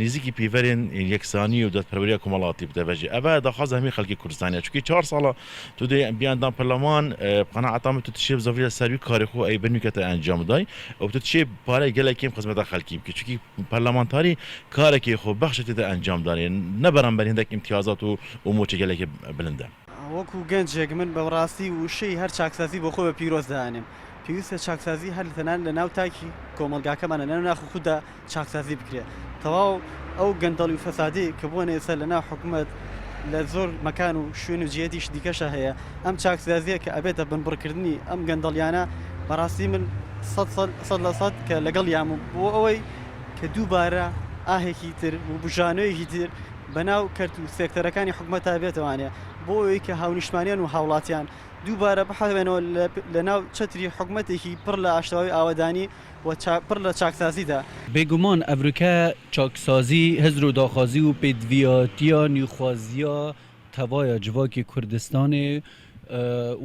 نیزیکی پیڤەرێن یەکسانی و دادپەروەریە کومەڵاتی بتەڤەژی ئەڤە داخواز هەمی خەلکی کوردستانیە چونکی چوار ساڵە تو دێ بیان دان پەرلەمان قەناعەتا من تو تشێ بزەڤریە سەر وی کارێ خو ئەی بنویکە تە ئەنجام دای و تو تشێ پارەی گەلەک کێم خزمەتا خەلکی بکی چونکی پەرلەمانتاری کارێکی خۆ بەخشە تێدە ئەنجام دانێ نە بەرامبەر هندێک ئیمتیازات و و موچە گەلێکی بلندە. وەکو گەنجێک من بە ڕاستی وشەی هەر چاکسازی بۆ خۆی بە پیرۆز دائەنێم. پێویستە چاکسازی هەر تەنانەت لە ناو تاکی کۆمەڵگاکەمان لە ناو ناخ خوددا چاکسازی بکرێت. تەواو ئەو گەندەڵی و فەسادەی کە بۆنە ئێستا لە ناو حکومەت لە زۆر مەکان و شوێن و جێیەتیش دیکەشا هەیە ئەم چاکسازیە کە ئەبێتە بنبڕکردنی ئەم گەندەڵیانە بەڕاستی من سەد سەد سەد لە سەد کە لەگەڵیام و بۆ ئەوەی کە دووبارە ئاهێکی تر و بژانەوەیەکی تر بەناو کەرت و سێکتەرەکانی حکومەتا بێتەوانێ بۆ ئەوەی کە هاونیشتمانیان و هاوڵاتیان دووبارە بحەوێنەوە لەناو چەتری حکومەتێکی پڕ لە ئاشتەوایی ئاوەدانی و پڕ لە چاکسازیدا. بێگومان ئەڤرکە چاکسازی هزر و داخوازی و پێدڤیاتیا نیوخوازیا تەڤایا جڤاکی کوردستانێ.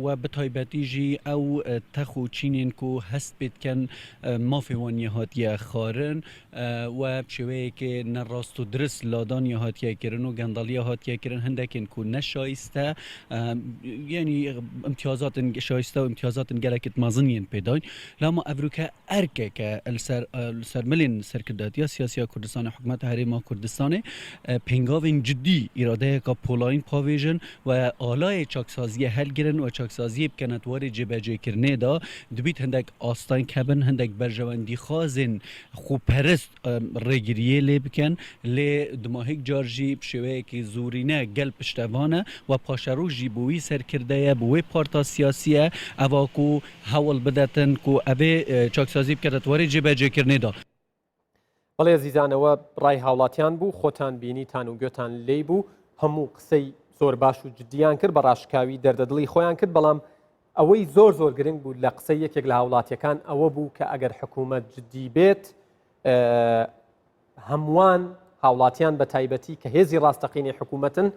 و bi taybetî jî ew tex û çînên ku hest pê dikin mafê wan yê hatiye xwarin و bi şêweyekê ne rast û dirist ladaniyê hatiye kirin û gendeliya hatiye kirin hindekên ku ne şayiste yanî îmtiyazatên şayiste û îmtiyazatên gelekî mezin yên pê dayîn. Lama ev rûke erkek e li ser li ser milên serkirdayetiya siyasî ya Kurdistanê, hikûmeta Herêma Kurdistanê pêngavên cidî îradeyeka polayîn pavêjin û alayê çaksaziyê helgirin û çaksaziyê bikene di warê cêbecêkirinê de dibît hindek asteng hebin, hindek berjewendîxwazên xweperest rêgiriyê lê bikin lê dimahîk car jî bi şêweyekî zorîne gel piştevan e û paşeroj jî bo wî serkirde ye, bo wê parta siyasî ye eva ku hewl bidetin ku evê çaksazî bikete di warê cêbecêkirinê de. بەڵێ ئەزیزان ئەوە ڕای هاوڵاتیان بوو خۆتان بینیتان و گوێتان لێی بوو هەموو قسەی زۆر باش و جدیان کرد بە ڕاشکاوی دەردەدڵی خۆیان کرد بەڵام ئەوەی زۆر زۆر گرنگ بوو لە قسەی یەکێک لە هاوڵاتیەکان ئەوە بوو کە ئەگەر حکوومەت جدی بێت هەمووان هاوڵاتیان بە تایبەتی کە هێزی ڕاستەقینەی حکوومەتن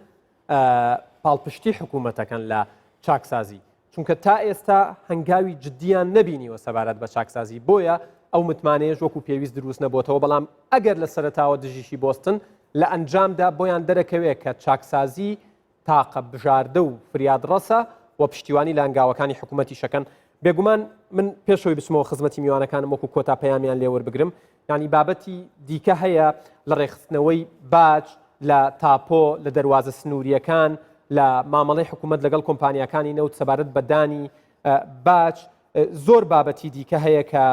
پاڵپشتی حکوومەتەکەن لە چاکسازی چونکە تا ئێستا هەنگاوی جددیان نەبینیوە سەبارەت بە چاکسازی بۆیە ئەو متمانەیەش وەکو پێویست دروست نەبووتەوە بەڵام ئەگەر لە سەرەتاوە دژیشی بۆستن لە ئەنجامدا بۆیان دەرەکەوێت کە چاکسازی تاقە بژاردە و فریادڕەسە و پشتیوانی لە هەنگاوەکانی حکوومەتیش ئەکەن. بێگومان من پێش ئەوەی بچمەوە خزمەتی میوانەکانم وەکو کۆتا پەیامیان لێ وەربگرم، یانی بابەتی دیکە هەیە لە ڕێکخستنەوەی باج، لە تاپۆ، لە دەروازە سنوورییەکان، لە مامەڵەی حکوومەت لەگەڵ کۆمپانیاکانی نەوت سەبارەت بە دانی باج، زۆر بابەتی دیکە هەیە کە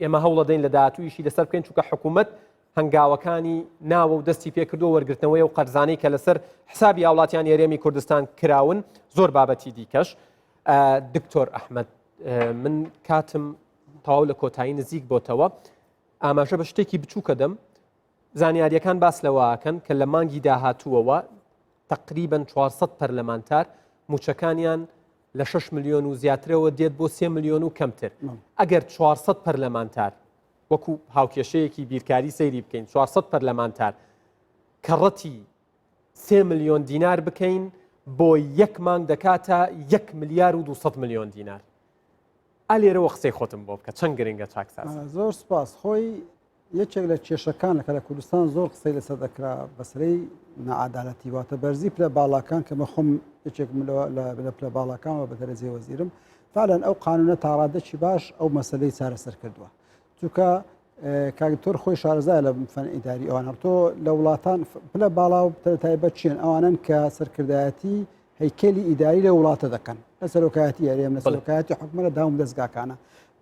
ئێمە هەوڵەدەین لە داهاتوویشی لەسەر بکەین چونکە حکوومەت هەنگاوەکانی ناوە و دەستی پێکردووە وەرگرتنەوەی ئەو قەرزانەی کە لەسەر حسابی هاوڵاتیانی هەرێمی کوردستان کراون زۆر بابەتی دیکەش دکتۆر ئەحمد من کاتم تەواو لە کۆتایی نزیک بۆتەوە ئاماژە بە شتێکی بچووکە دەم زانیاریەکان باس لەوەکەن کە لە مانگی داهاتووەوە تقریبا 400 پەرلەمانتار موچەکانیان لە 6 ملیۆن و زیاترەوە دێت بۆ 3 ملیۆن و کەمتر ئەگەر 400 پەرلەمانتار وەکو هاوکێشەیەکی بیرکاری سەیری بکەین 400 پەرلەمانتار کەڕەتی سێ ملیۆن دینار بکەین بۆ یەک مانگ دەکاتە یەک ملیار و 200 ملیۆن دینار ئا لێرەوە قسەی خۆتم بۆ بکە چەند گرنگە چاکسازی زۆر سپاس خۆی یەکێک لە کێشەکان کە لە کوردستان زۆر قسەی لەسەر دەکرا بەسەرەی نەعادالەتی واتە بەرزی پلە باڵاکان کە مەخۆم یەکێک لە پلە باڵاکانەوە بە دەرەجەی وەزیرم فعلا ئەو قانونە تاڕادەکی باش ئەو مەسلەی چارەسەر کردووە چونکە کاک دکتۆر خۆی شارەزایە لە فەن ئیداری ئەوانە تۆ لە وڵاتان پلە باڵا و تایبەت چیان ئەوانن کە سەرکردایەتی هەیکەلی ئیداری لە وڵاتە دەکەن لە سەرۆکایەتی هەرێم لە سەرۆکایەتی حکومە لە داوم دەستگاکانە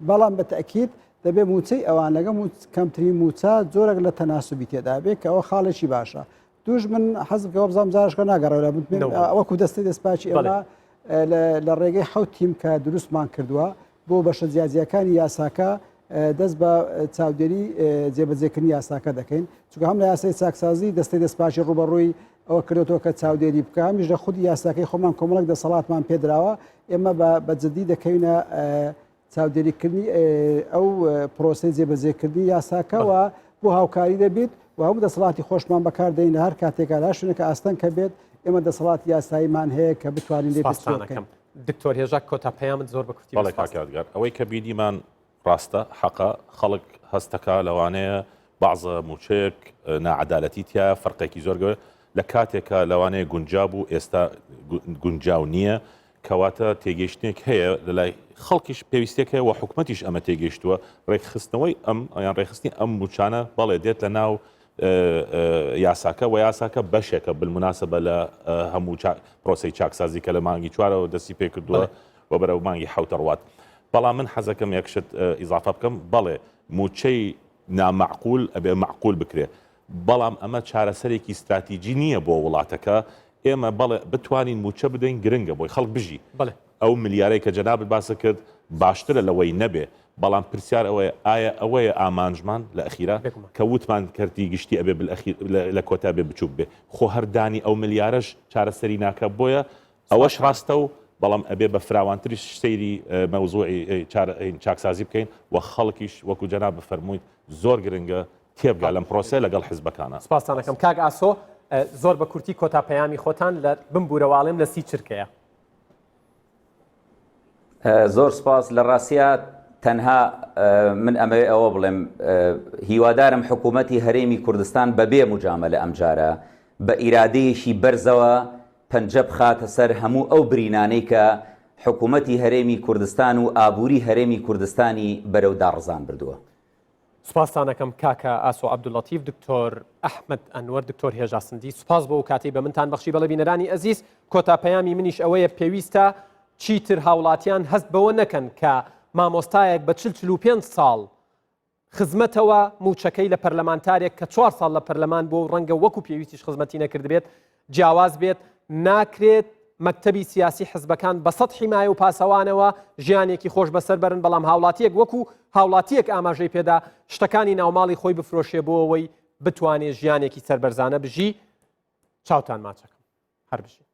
بەڵام بە تەکیید دەبێ موچەی ئەوان لەگە کەمترین موچە جۆرەك لە تەناسوبی تێدا بێ کە ئەوە خاڵێکی باشە دووش من حەزم کە وەبزانم جارشکە ناگەڕێ لە وەکو دەستی دەستپاکی ئێمە لە ڕێگەی حوت تیم کە دروستمان کردووە بۆ بەشە جیاجیاکانی یاساکە دەست بە چاودێری جێبەجێکردنی یاساکە دەکەین چونکە هەم لە یاسای چاکسازی دەستەی دەستپاکی ڕوبەڕووی ئەوە کردێتەوە کە چاودێری بکە هەمیش لە خودی یاساکەی خۆمان کۆمەڵک دەسەڵاتمان پێدراوە ئێمە بە جددی دەکەوینە چاودێریکردنی ئەو پرۆسەی جێبەجێکردنی یاساکەوە بۆ هاوکاری دەبیت و هەموو دەسەڵاتی خۆشمان بەکاردەین لە هەر کاتێکا لە شوێنێکە ئاستەنگ کە بێت ئێمە دەسەڵاتی یاساییمان هەیە کە بتوانین لێ پرسیارەکەم دکتۆر هێژا کۆتا پەیامت زۆر بە کورتی بەڵێ کاک یادگار ئەوەی کە بینیمان ڕاستە حەقە خەڵک هەستەکا لەوانەیە بەعزە موچەیەک ناعەدالەتی تایە فەرقێکی زۆر گەورە لە کاتێکا لەوانەیە گونجا بوو ئێستا گونجاو نییە کەواتە تێگەیشتنێک هەیە لەلای خەڵکیش پێویستێک هەیە و حکومەتیش ئەمە تێگەیشتووە ڕێکخستنەوەی ئەم یان ڕێکخستنی ئەم موچانە بەڵێ دێت لە ناو یاساکە و یاساکە بەشێکە بالمناسبە لە هەموو پرۆسەی چاکسازی کە لە مانگی چوارەوە دەستی پێکردووە و بەرەو مانگی حوتە ڕوات بەڵام من حەزەکەم یەکشت ئیزافە بکەم بەڵێ موچەی نامەعقول ئەبێ مەعقول بکرێ بەڵام ئەمە چارەسەرێکی ستراتیجی نییە بۆ وڵاتەکە، ئێمە بەڵێ بتوانین مووچە بدەین گرنگە بۆی خەڵک بژی، ئەو ملیارەی کە جەنابت باست کرد باشترە لەوەی نەبێ، بەڵام پرسیار ئەوەیە ئایا ئەوەیە ئامانجمان لە ئەخیرا کە وتمان کەرتی گشتی ئەبێ بالئەخیر لە کۆتا بێ بچووک بێ، خۆ هەر دانی ئەو ملیارەش چارەسەری ناکا، بۆیە ئەوەش ڕاستە و بەڵام ئەبێ بە فراوانتریش سەیری مەوزوعی چاکسازی بکەین و خەڵکیش وەکو جەنابت فەرموویت زۆر گرنگە تێبگا لەم پرۆسەیە لەگەڵ حزبەکانە. سپاستان ئەکەم کاک ئاسۆ زۆر بە کورتی کۆتا پەیامی خۆتان لە بمبورە واڵێم لە سی چرکەیە. زۆر سپاس لە ڕاستیا تەنها من ئەمەوێ ئەوە بڵێم هیوادارم حکوومەتی هەرێمی کوردستان بەبێ مجامەلە ئەمجارە بە ئیرادەیەکی بەرزەوە پەنجە بخاتە سەر هەموو ئەو برینانەی کە حکوومەتی هەرێمی کوردستان و ئابووری هەرێمی کوردستانی بەرەو داڕزان بردووە. سوپاستان ئەکەم کاکە ئاسۆ عەبدولەتیف، دکتۆر ئەحمەد ئەنوەر، دکتۆر هێژا سندی، سوپاس بۆ ئەو کاتەی بە منتان بەخشی. بەڵێ بینەرانی ئەزیز، کۆتا پەیامی منیش ئەوەیە پێویستە چیتر هاوڵاتیان هەست بەوە نەکەن کە مامۆستایەک بە 40 45 ساڵ خزمەتەوە موچەکەی لە پەرلەمانتارێک کە چوار ساڵ لە پەرلەمان بووە و ڕەنگە وەکو پێویستیش خزمەتی نەکردبێت جیاواز بێت، ناکرێت مەکتەبی سیاسی حزبەکان بە سەد حیمایە و پاسەوانەوە ژیانێکی خۆش بەسەر بەرن، بەڵام هاوڵاتییەک وەکو هاوڵاتییەک ئاماژەی پێدا شتەکانی ناوماڵی خۆی بفرۆشێ بۆ ئەوەی بتوانێ ژیانێکی سەربەرزانە بژی. چاوتان ماچەکەم. هەر بژین.